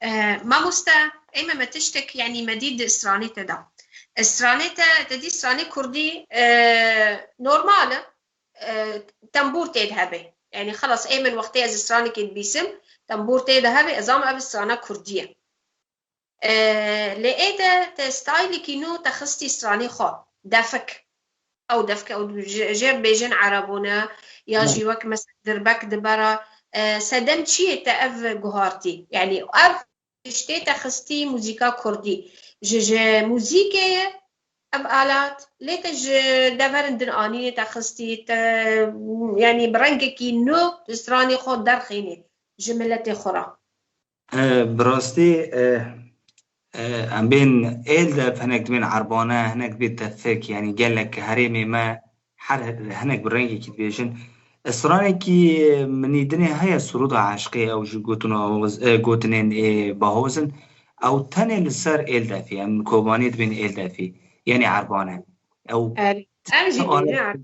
E, mamoste, ê me, me tiştek, yanî me dît di stranê te de. Stranê te, te dî stranê kurdî, e, normal e, e, tembûr tê de hebe. Yanî xelas, ê min wextê ez stranekê dibîsim, tembûr tê de hebe, ez ama ev strana kurdî ye. E, lê ê de te stylekî nû te xistî stranê xwe, defik. Ew defke ew ji, jê bêjin erebûne ya jî wek mesela dirbek dibera, e, sedem çi ye te ev guhartî? Yanî ev tiştê te xistî muzîka kurdî. Ji, ji muzîkê ye ev alat, lê te ji deverin din anînê te xistî, te, yanî bi rengekî nû di stranê xwe derxînê ji miletê xwe re. E, bi rastî, e, e, em bên êl de hinek dibên erbane, hinek dibê tefik, yanî gelek herêmê me her hinek bi rengekî dibêjin. Stranekî minî dinê heye Surûda Eşqê, ew ji gotin û ahoz-, e, gotinên ê bahoz in. Ew tenê li ser êldefî, em Kobanî dibên êldefî, yanî erbane. Ew Erê, em jî dibîne,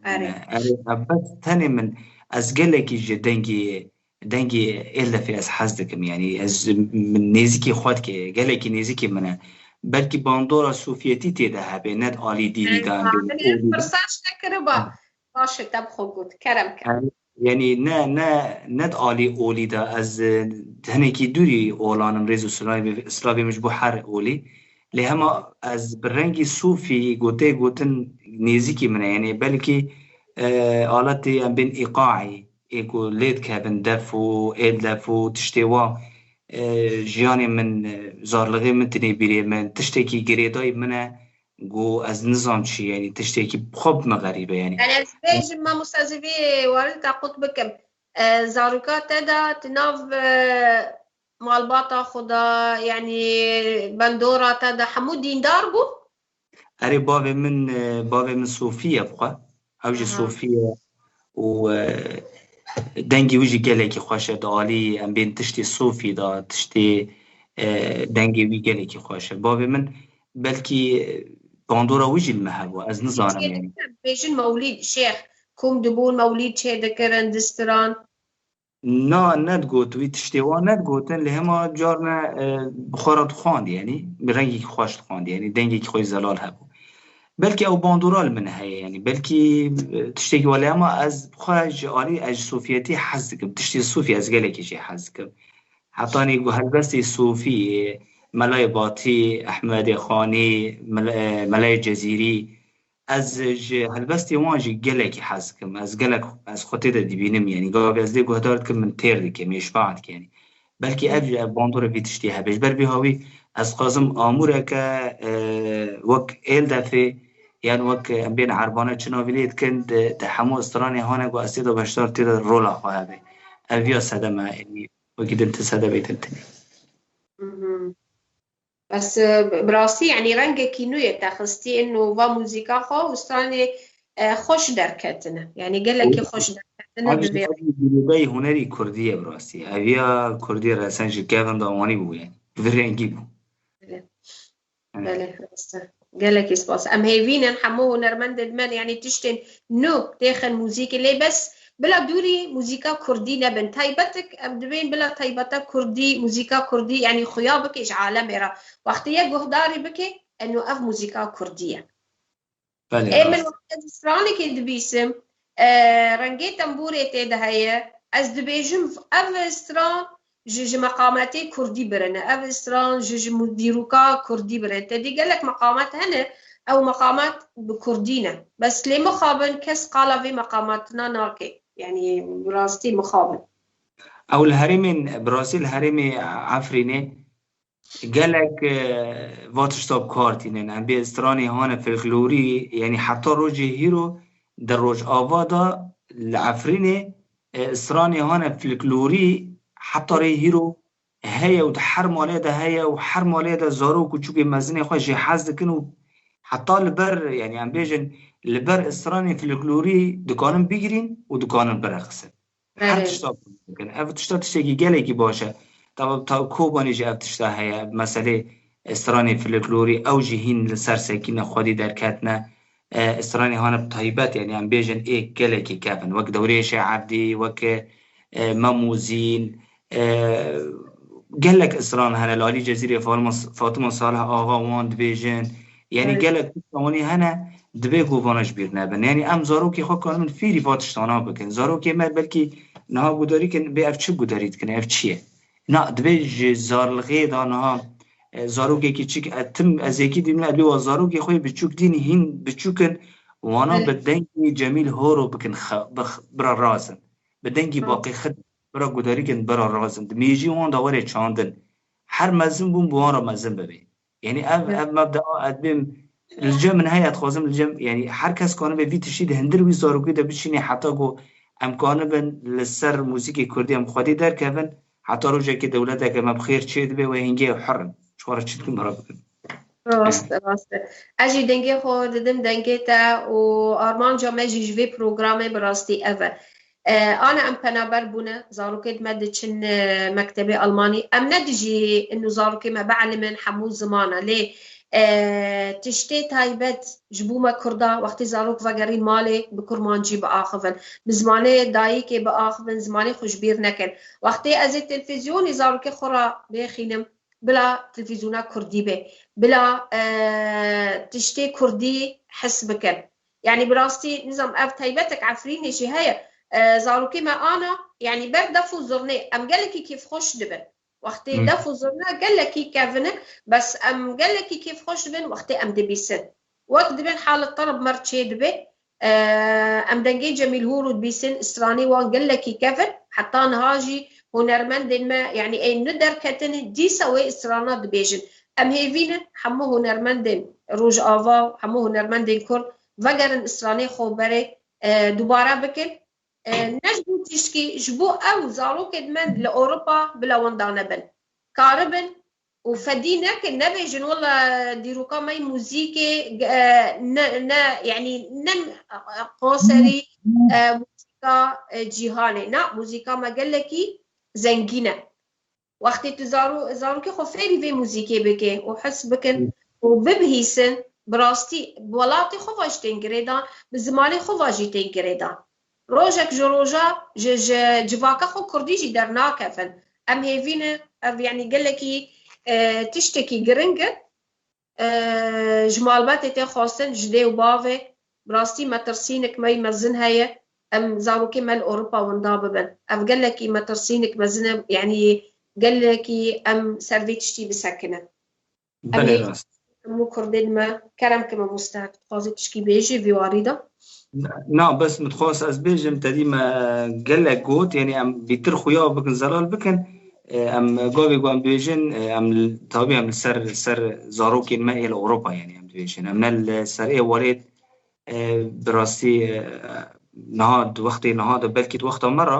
erê. Erê, ev bes tenê min, ez gelekî ji dengî dengê êldefê ez hez dikim, yanî ez min nêzîkî xwe dike, gelekî nêzîkî min e. Belkî bandora sofiyetî tê de hebe, ne di alî dîrî de em bêjin, olî de. Pirsa ji te kiriba. Baş e, te bi xwe got. Kerem ke. Yanî ne, ne, ne di alî olî de, ez, e, hinekî dûrî olan im, rêz û silavê, silavê min ji bo her olî. Lê hema ez bi rengî sofî, gotê gotin nêzîkî min e. Yanî belkî, e, aletê em bên îqaî, ê ku lê dikevin def û êldef û tiştê wa, e, jiyanê min, e, zarlixê min tinê bîrê min, tiştekî girêdayî min e, ku ez nizam çi, yanî tiştekî xwe bi min xerîb e, yanî. Yanî ez bêjim, mamoste, ez vê warê te qut bikim. E, zarûka te de, tu nav, e, malbata xwe de, yanî bandora te de hemû dîndar bû? Erê, bavê min, e, bavê min sofî ye bi xwe. Ew jî Aha. sofî ye û, e, dengê wî jî gelekî xweş e. Di alî em bên tiştê sofî de, tiştê, e, dengê wî gelekî xweş e. Bavê min belkî, e, bandora wî jî li me hebû. Ez nizanim yanî. Bêjin mewlîd, şêx, kom dibûn mewlîd çêdikirin, distiran. Na, nedigot, wî tiştê wan nedigotin, lê hema carne, e, bi xwe re dixwandî, yanî bi rengekî xweş dixwandî, yanî dengekî xwe yî zelal hebû. Belkî ew bandora li min heye, yanî belkî, e, tiştekî wele, hema ez bi xwe ji alî, ez ji sofiyetî hez dikim, tiştê sofî ez gelekî jê hez dikim. Hetanî ku helbestê sofî, e, Melayê Batî, Ehmedê Xanî, Mel-, e, Melayê Cezîrî, ez ji helbestê wan jî gelekî hez dikim. Ez gelek, ez xwe tê de dibînim, yanî gavê ez lê guhdar dikim, min têr dike, min îşbax dike, yanî. Belkî ev jî, ev bandora vî tiştî hebe. Ji ber vî hawî ez dixwazim amûreke, e, wek êldefê, yan wek em bên erbane çi navî lê dikin, di, di hemû stranê hane ku ez tê de beşdar tê de rola xwe hebe. Ev ya sedem e, yanî wekî din ti sedemê din tinê. Mhm. Bes, e, bi rastî, yanî rengekî nû ye te xistî, ino va muzîka xwe û stranê, e, xweş derketine. Yanî gelekî xweş derketine. Ev jî, bi vê ev jî girêdayî hunerî kurdî ye bi rastî. Ev ya kurdî resen ji kevin de wanî bû, yanî bi vî rengî bû. Belê. Belê, rast e. Gelekî spas. Em hêvî ne hemû hunermendên me, yanî tiştên nû têxin muzîkê, lê bes bila dûrî muzîka kurdî nebin. Taybetik, em dibên bila taybeta kurdî, muzîka kurdî, yanî xuya bike ji alemê re. Wextê yek guhdarî bike, eno ev muzîka kurdî ye. Belê, rast. Ê min wextê stranekê dibîsim, e, rengê tembûrê tê de heye. Ez dibêjim ev stran ji, ji meqametê kurdî birine. Ev stran ji, ji mu-, dîroka kurdî birine. Te dî gelek meqamet hene, ew meqamet bi kurdî ne. Bes lê mixabin kes qala vê meqametina nake. Yanî bi rastî mixabin. Ew li herêmên, bi rastî li herêmê Efrînê gelek, e, va tişta bi kar tînin. Em bê stranê hane folklorî, yanî heta rojê hîro di Rojava de li Efrînê, e, stranê hane folklorî heta rê hîro heye û di her malê de heye û her malê de zarok û çûkê mezinê xwe jê hez dikin û heta li ber, yanî em bêjin, li ber stranê folklorî dikanin bigirîn û dikanin birexisin. Her Belê. tişta dikin. Ev tişta tiştekî gelekî baş e. Tabi ta Kobanê jî ev tişta heye. Meselê stranê folklorî ew jî hîn li ser sekîne xwedî derketine. E, stranê hane bi taybet, yanî em bêjin ê gelekî kevin. Wek Dewrêşê Evdî, wek, e, Mem û Zîn, e, gelek stran hene, li alî Cezîrê Fatima, Fatima Salih Axa wan dibêjin. Yanî Evet. gelek tişta wanî hene, dibê ku vana ji bîr nebin. Yanî em zarokê xwe kanibin fêrî va tiştana bikin. Zarokê me belkî niha gudarî kin, bê ev çi gudarî dikin, ev çi ye? Na, dibê ji zarlixê de niha, e, zarokekî çik, e, tim ez yekî dîm ne, dibê wa zarokê xwe biçûk dîn hîn biçûk in, wana Evet. bi dengî Cemîl Horo bikin, xe-, bix-, bira razin. Bi dengî Hı. Baqê Xid bira gudarî kin, bira razin. Di mêjî wan de were çandin. Her mezin bûn, bi wan re mezin bibê. Yanî ev, Evet. ev mebda, ez bêm, li cem min heye, dixwazim li cem, yanî her kes kanibe vî tiştî di hundir wî zarokî de biçînê heta ku em kanibin li ser muzîkê kurdî em xwedî derkevin, heta rojekê dewleteke me bi xêr çê dibe wê hingê ew her in. Ji xwe re çi dikin, bira bikin. Rast, rast e. Ez jî dengê xwe didim dengê te û armanca me jî ji vê programê bi rastî ev e. E, ana em penaber bûne, zarokêt me diçin, e, mektebê Almanî. Em ne dijî inu zarokê me bielimin hemû zimana, lê, e, tiştê taybet ji bo me Kurda, wextê zarok vegerîn malê, bi kurmancî biaxivin. Bi zimanê dayikê biaxivin, zimanê xwe ji bîr nekin. Wextê ez ê televîzyonê zarokê xwe re bêxînim, bila televîzyona Kurdî be, bila, e, tiştê Kurdî his bikin. Yanî bi rastî nizam ev taybetek Efrînê jî heye. E, zarokê me ana, yanî ber def û zurnê em gelekî kêfxweş dibin. Wextê Hmm. def û zurna gelekî kevin e, bes em gelekî kêfxweş dibin wextê em dibîsin. Wek dibin halet terb mer çê dibe, e, em dengê Cemîl Hûr û dibîsin, stranê wan gelekî kevin, heta niha jî hunermendên me, yanî ên ni derketin, dîsa wê strana dibêjin. Em hêvî ne hemû hunermendên Rojava, hemû hunermendên Kurd vegerin stranê xwe berê, e, dubare bikin. E, ne ji bo tişkî, ji bo ew zarokên me li Ewropa bila wenda nebin. Karibin û fedî nekin, nebêjin, wela dîroka me yê muzîkê, e, ne, ne, yanî ne konserî, e, muzîka, e, cîhanê. Na, muzîka me gelekî zengîn e. Wextê tu zaro-, zarokê xwe fêrî vê muzîkê bike û his bikin û bibihîsin, bi rastî bi welatê xwe ve jî tên girêdan, bi zimanê xwe ve jî tên girêdan. Rojek ji roja ji, ji civaka xwe kurdî jî dernakevin. Em hêvî ne, ev yanî gelekî, e, tiştekî giring e. E, ji malbatê tê xwestin, ji dê û bavê. Bi rastî metirsînik me yî mezin heye. Em zarokê me li Ewropa winda bibin. Ev gelekî metirsînik mezin e, yanî gelekî em ser vê tiştî bisekinin. Em Belê hê rast. hemû kurdên me, kerem ke mamoste, dixwazî tişkî bêjî vî warî de? Na, bes min dixwast ez bêjim, te dî me gelek got, yanî em bîtir xuya bikin, zelal bikin. E, em gavê ku em dibêjin, e, em li, tabî em li ser, ser zarokên me ê li Ewropa, yanî em dibêjin. Em ne li ser ê welêt, e, bi rastî, e, niha di wextê niha de, belkî di wexta me re,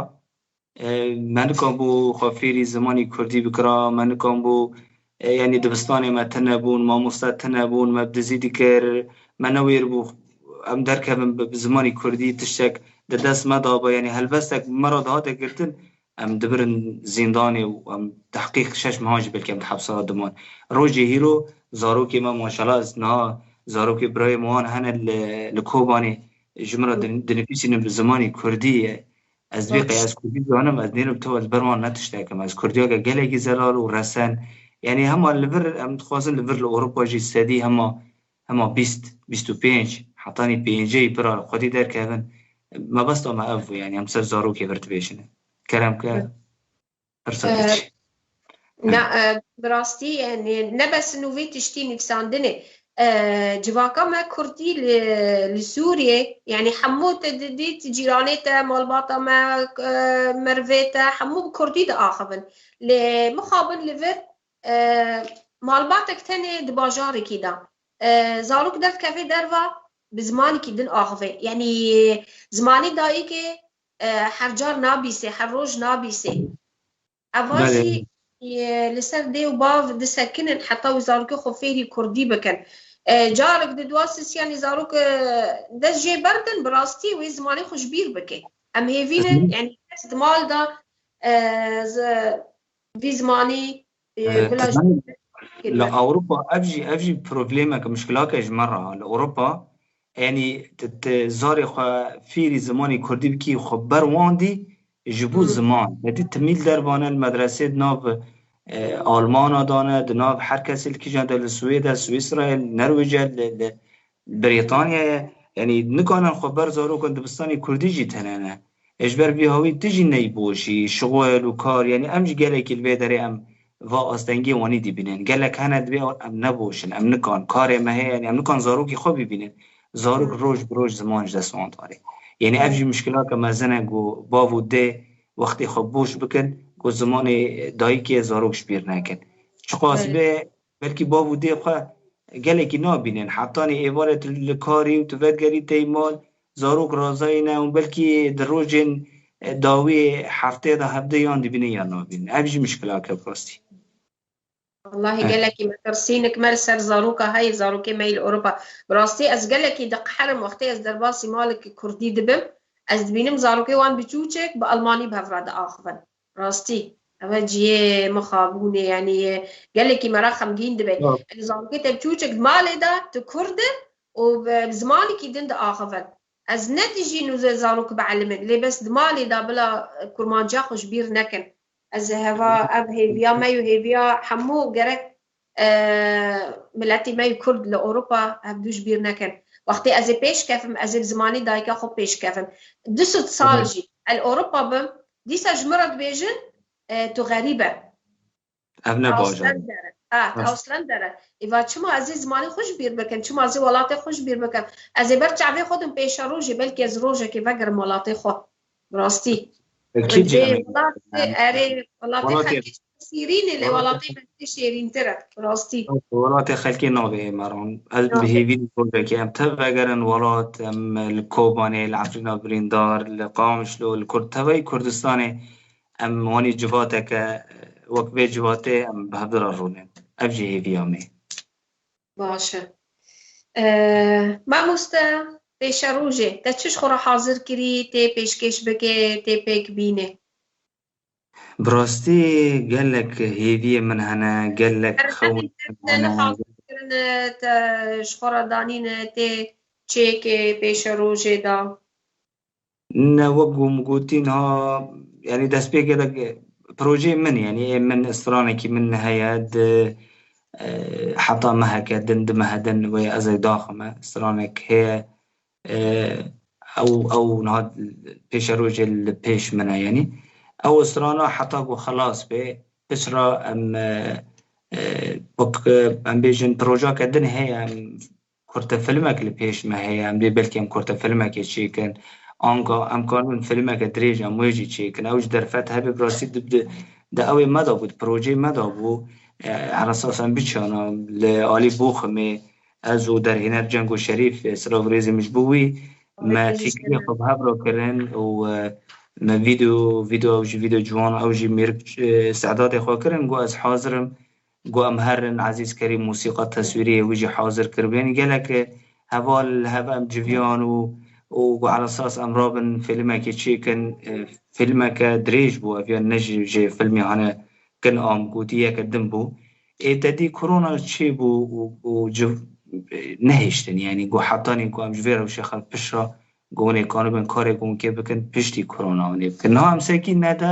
e, me nikabû xwe fêrî zimanî kurdî bikira, me nikabû, e, yanî dibistanê me tune bûn, mamoste tune bûn, me bi dizî dikir, me newêr bû em derkevin bi, bi zimanî kurdî, tiştek di dest me de be, yanî helbestek me re dihate girtin, em dibirin zîndanê û em tehqîq şeş mehan jî belkî em di hepsa de diman. Rojê hîro zarokê me, maşallah, ez niha zarokê birayê me wan hene li, li Kobanê, ji min re din-, dinivîsînin bi zimanî kurdî. Ez vê qey ez kurdî zanim, ez nêrim to, ez ber wan ne tiştekim. Ez kurdiyeke gelekî zelal û resen. Yanî hema li vir, em dixwazin li vir li Ewropa jî sedî hema, hema bîst, bîst û pênc, hetanî pêncê bira xwedî derkevin. Mebesta me ev bû, yanî em ser zarokê vir dibêjin. Kerem ke, pirsa te çi? Na, e, bi rastî, yanî, ne bes nû vê tiştî nivîsandinê. E, civaka me kurdî li, li Sûriyê, yanî hemû te didît cîranê te, malbata me, e, merivê te, hemû bi kurdî diaxivin. Lê mixabin li vir, e, malbatek tenê di bajarekî de. E, zarok derdikeve derva bi zimanekî din axivê. Yanî zimanê dayikê, e, her car nabîsê, her roj nabîsê. Eva Belê. jî, e, li ser dê û bav disekinin heta wî zarokê xwe fêrî kurdî bikin. E, carek di dua sisiyanî zarok, e, dest jê berdin, bi rastî wê zimanê xwe ji bîr bike. Em hêvî ne, Hı hı. yanî kes di mal de, e, z-, vî zimanî, e, E, bila jî li Ewropa ev jî, ev jî problemek, mişkilake ji me re. Li Ewropa, yanî, tu, tu zarê xwe fêrî zimanê kurdî bikî, xwe ber wan dî ji bo Hmm. ziman. Te dî timî li dervane li medresê di nav, e, Almana dane, di nav her kesê li kîjan de, li Swêde, Swîsrayê, li Nerwêce, li, li Brîtanyayê, yanî nikanin xwe ber zarokan dibistanê kurdî jî tenene. E, ji ber vî hawî tu jî neyboşî, şixul û kar, yanî em jî gelekî li vê derê em va astengiyê wanî dibînin. Gelek hene dibê em neboşin, em nikan, karê me heye, yanî em nikan zarokî xwe bibînin. Zarok Hmm. roj bi roj ziman ji dest wan darê. Yanî ev jî mişkilake mezin e ku bav û dê wextê xwe boş bikin, ku zimanê dayikê zarok ji bîr nekin. Çiqas Belê. bê, belkî bav û dê xwe gelekî nabînin. Hetanî êvarê tu li karî û tu vedigerî tey mal, zarok razayî ne û belkî di rojên, e, dawî heftê de hevdê yan dibînin yan nabînin. Ev jî mişkilake bi rastî. Wallahî Eh. gelekî metirsînik me li ser zaroka heye, zarokê me yê li Ewropa. Bi rastî ez gelekî diqeherim wextê ez derbasî malekî kurdî dibim. Ez dibînim zarokê wan biçûçek bi almanî bi hev re diaxivin. Rastî. Ev e cihê mixabûnê, yanî gelekî me re xemgîn dibe. Ya. Yanî zarokê te biçûçek di malê de tu kurd in û bi, bi zimanekî din diaxivin. Ez ne dijî nûze zarok bielimin, lê bes di malê de bila kurmanciya xwe ji bîr nekin. Ez heva, ev hêviya me û hêviya hemû gerek, e, miletê me yê Kurd li Ewropa hevdû ji bîr nekin. Wextê ez ê pêş kevim, ez ê bi zimanê dayika xwe pêş kevim. Du sed sal Evet. jî el Ewropa bim, dîsa ji min re dibêjin, e, tu xerîb e. Ev ne bajar e. Ausländer e. Ha, Evet. Ausländer e. Êva çima ez ê zimanê xwe ji bîr bikim? Çima ez ê welatê xwe ji bîr bikim? Ez ê ber çavê xwe dim pêşerojê, belkî ez rojekê vegerim welatê xwe. Bi rastî. E, kî Ê, cihê me? welatê, Yani, erê, welatê welatê xelkê sîrîn e, lê welatê welatê me tê şêrîntir e. Bi rastî. Welatê xelkê navê êmeran. Ez Navê. bi hêvî rojekê em tev vegerin welat, em li Kobanê, li Efrîna Birîndar, li Qamişlo, li Kurd, tevayî Kurdistanê em wanî civateke wek vê civatê em bi hev re rûnin. Ev jî hêviya me. Baş e. E, mamoste, pêşerojê te çi ji xwe re hazir kirî, tê pêşkêş bike, tê pêk bîne? Bi rastî gelek hêviyê min hene, gelek xewn min hene. Hazir kirine, te ji xwe re danîne, tê çêkê pêşerojê de? Ne, wek ku min gotî niha, yanî destpêkê de projeyê min, yanî ê min stranekî min heye di, e, heta meheke din, di mehe din wê ez ê daxime. Stranek heye, e, ew, ew niha pêşerojê li pêş min e, yanî. Ew strana heta ku xelas bê, piştre em, e, e, wek, e, em bêjin projake din heye, em kurtefilmek li pêş me heye, em dê belkî em kurtefilmekê çêkin, anka em karin filmeke dirêj em wê jî çêkin. Ew ji derfet hebe bi rastî di, di, di ew ê me de bû, di projeyê me de bû. E, her esas em biçana li alî Boximê, ez û derhêner Cengo Şerîf, e, silav û rêzê min ji bo wî, me fikrê xwe bi hev re kirin û, e, me vîdeo, vîdeo ew jî vîdeo ciwan, ew jî mêrik, e, sedadê xwe kirin, got ez hazir im. Got em herin, Ezîz Kerîm mûsîqa teswîriyê wî jî hazir kiribû. Yanî gelek heval li hev em civiyan û, û got elesas em rabin fîlmekê çêkin. E, fîlmeke dirêj bû, ev yan ne ji, ji fîlmê hane kin am gotî yeke din bû. Ê te dî korona çêbû û, û civ, e, nehiştin. Yanî got hetanî ku em ji vê rewşê xev pişt re, ku hûn ê kanibin karê ku hûn kê bikin, piştî korona hûn ê bikin. Niha em sekî nede,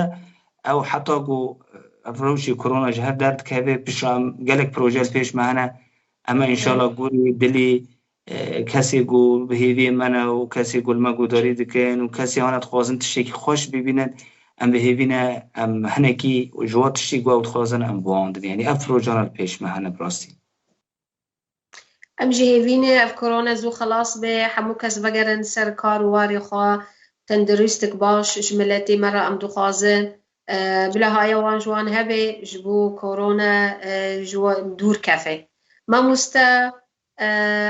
ew heta ku ev rewşê korona ji hev derdikeve, piştre em gelek proje li pêş me hene. Em ê înşallah gorî dilî, e, kesê ku bi hêviyê me ne û kesê ku li me guhdarî dikin û kesê hane dixwazin tiştekî xweş bibînin, em bi hêvî ne, em hinekî ji wa tiştî ku ew dixwazin, em bi wan dibin. Yanî ev projana li pêş me hene bi rastî. Em jî hêvî ne ev korona zû xelas be, hemû kes vegerin ser kar û warê xwe, tendurustik baş ji miletê me re em dixwazin. E, bila haya wan ji wan hebe, ji bo korona, e, ji wan dûr keve. Mamoste, e,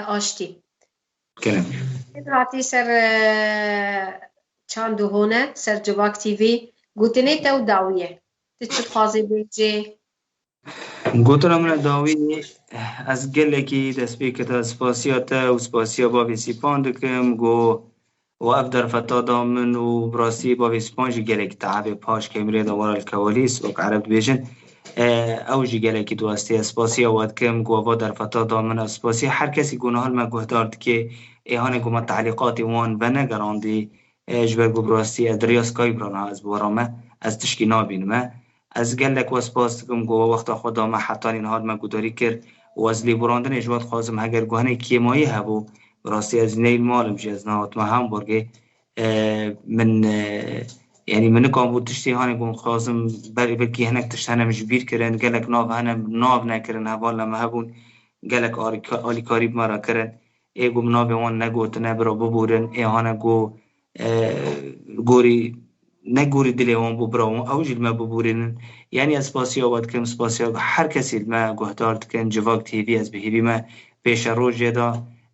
Aştî. Kerem. Hatî ser, e, çand û hone, ser Civak T V. Gotinê te û dawî ye. Tu çi dixwazî bêjî? Gotina min a dawî, ez gelekî destpêkê te spasiya te û spasiya bavê Sîpan dikim, ku we ev derfeta da min û bi rastî bavê Sîpan jî gelekî tehabê paş kemrê de were li kewalîs, wek ereb dibêjin. E, ew jî gelekî diwestiye. Spasiya we dikim, ku we va derfeta da min, ev spasiya her kesî ku niha li me guhdar dike, ê hanê ku me tehlîqatê wan venegerandî, e, ji ber ku bi rastî ez di riya Skype re niha ez bi we re me, ez tişkî nabînime. Ez gelek we spas dikim ku we wexta xwe da me hetanî niha me guhdarî kir û ez lêborandinê ji we dixwazim, heger ku hinek kêmayî hebû, bi rastî ez neyl malim jî, ez nehatime Hamburgê. E, min, e, yanî min nikaribû tiştê hanê ku min dixwazim, ber-, belkî hinek tişt hene min ji bîr kirin, gelek nav hene min nav nekirin, heval me hebûn, gelek alîka-, alîkarî bi me re kirin. Ê ku min navê wan negotine, bira bibûrin, ê hane ku, e, gorî, ne gorî dilê wan bû, bira wan, ew jî li me bibûrînin. Yanî ez spasiya we dikim, spasiya her kesî li me guhdar dikin, Civak T V, ez bi hêvî me pêşerojê de,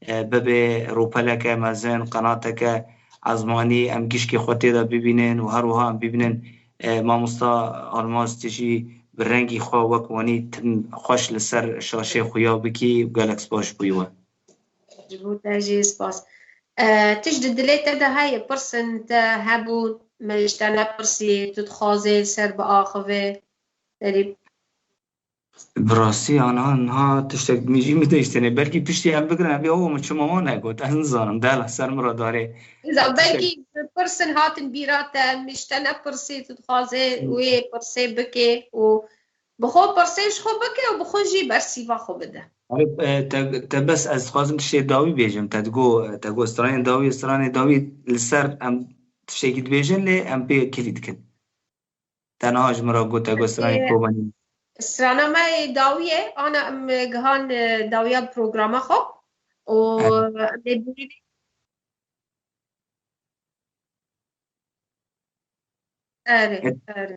e, bibe rûpeleke mezin, qenateke ezmanî, em gişkê xwe tê de bibînin û her wiha em bibînin, e, mamosta Almaz, tu jî bi rengî xwe wek wanî tim xweş li ser şaşê xuya bikî û gelek spas ji bo we. Ji bo te jî spas. E, tişt di dilê te de heye, pirsên te hebûn, me ji te nepirsî, tu dixwazê li ser biaxivê? Erî. Bi rastî, ana niha tiştek min jî min de îştene. Belkî piştî em bigirin, em bê, "O, min çima wan negot?" Ez nizanim, dela ser min re darê. Niza, tiştek belkî pirsên hatin bîra te, min ji te nepirsî, tu dixwazê Hı. wê pirsê bikê û bi xwe pirsê ji xwe bike û bi xwe jî bersîva xwe bide. Erê, e, te, te bes ez dixwazim tiştê dawî bêjim. Te digo, te got stranên dawî, stranê dawî li ser em tiştekî dibêjin, lê em pê kilî dikin. Te niha ji min re got, te got stranê Ê, Kobanî. Strana me yê dawî ye, ana em gihan, e, dawiya programa xwe û Erê. em lê bûrî Erê, E, erê.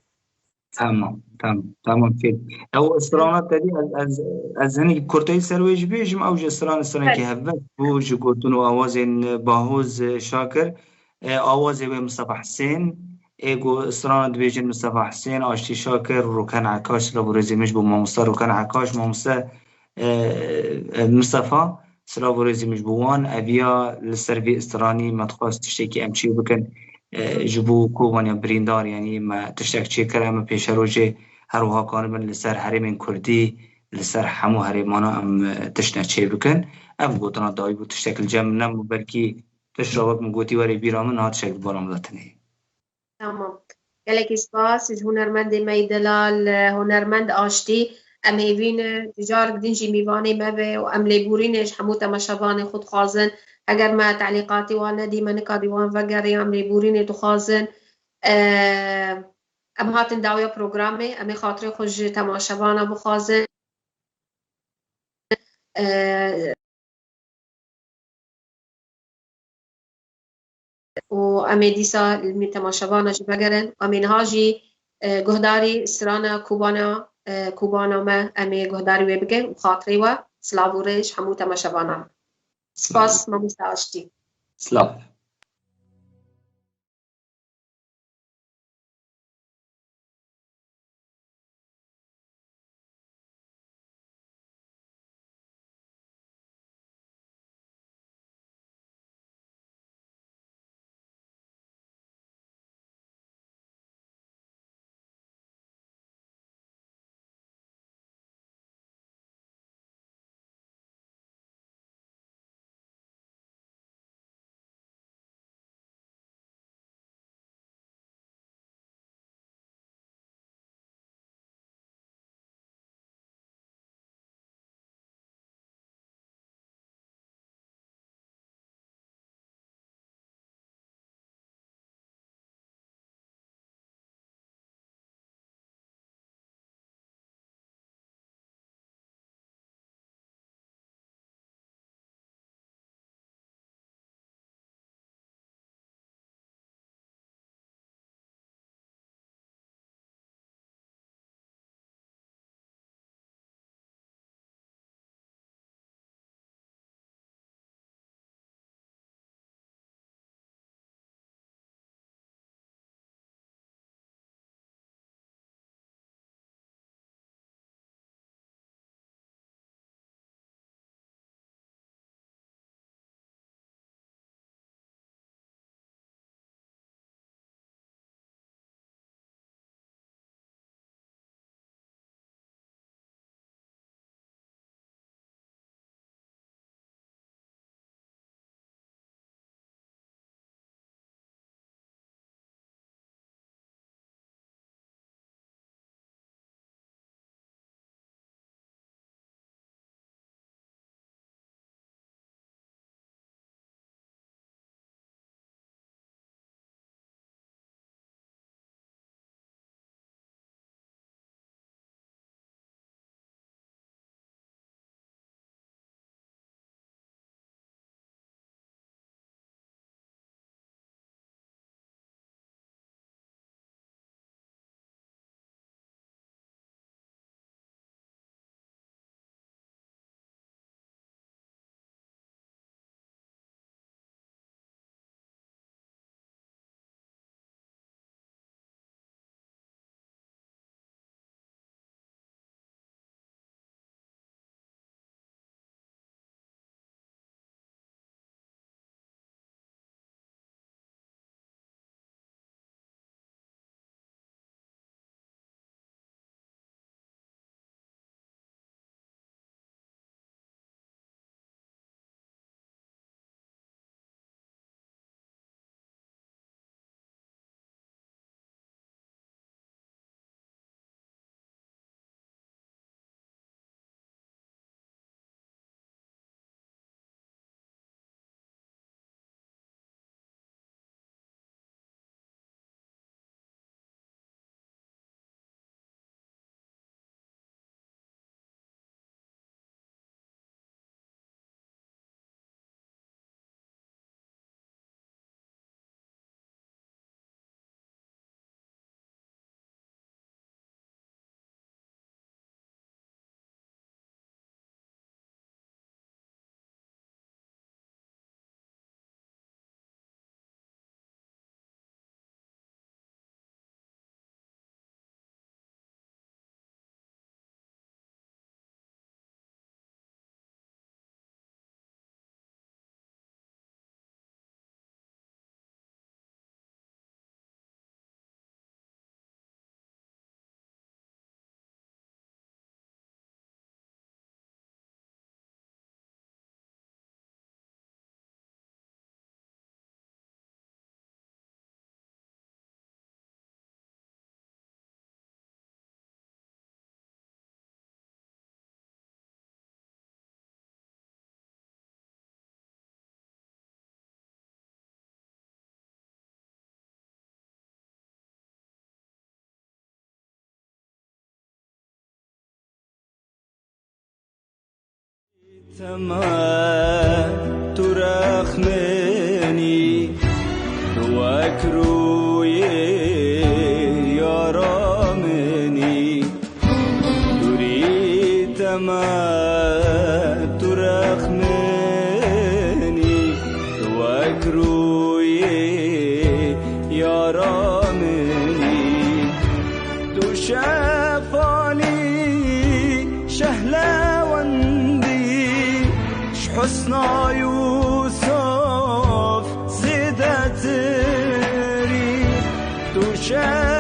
Tamam, tamam, tamam, kêf. Ew strana te dî ez, ez, ez hinek kurteyî ser wê jî bêjim, ew jî stran, stranekî Erê. Helbest bû ji gotin û awazên Bahoz Şakir. E, awazê wê Mistefa Hisên. Ê ku strana dibêjin Mistefa Hisên, Aştî Şakir, Rûken Ekaş, silav û rêzê min ji bo mamoste Rûken Ekaş, mamoste, e, e, Mistefa. Silav û rêzê min ji bo wan. Eviya li ser vê stranî me dixwest tiştekî em çê bikin, e, ji bo kovaniya birîndar, yanî me tiştek çêkir, em ê pêşerojê her wiha karibin li ser herêmên kurdî, li ser hemû herêmana em, e, tiştine çê bikin. Ev gotina dawî bû, tiştek li cem min nebû, belkî piştre wek min gotî werê bîra min, niha tiştek di bala min de tune ye. Tamam. Gelekî spas ji hunermendê me yî delal, hunermend Aştî. Em hêvî ne, tu carek din jî mîvanê me be û em lêborînê ji hemû temaşevanê xwe dixwazin. Heger me telîqatî wan nedî, me nikarî wan vegerê, em lêborînê dixwazin. Em hatin dawiya programê, em ê xatirê xwe ji temaşevana bixwazin. û em ê dîsa li temaşevana jî vegerin. Em ê niha jî, e, guhdarî strana Kûbana, e, Kûbana me, em ê guhdarî wê bikin û xatirê we silav û rêz hemû temaşevanan. Spas, mamoste Aştî. Silav. Dema tu rexminî, tu wek rûyê yara min î. Dûrî dema tu rexminî, tu wek rûyê yara min î. Tu şefanî şehlewendî, ji husna Yûsof zêdetirî. Tu şe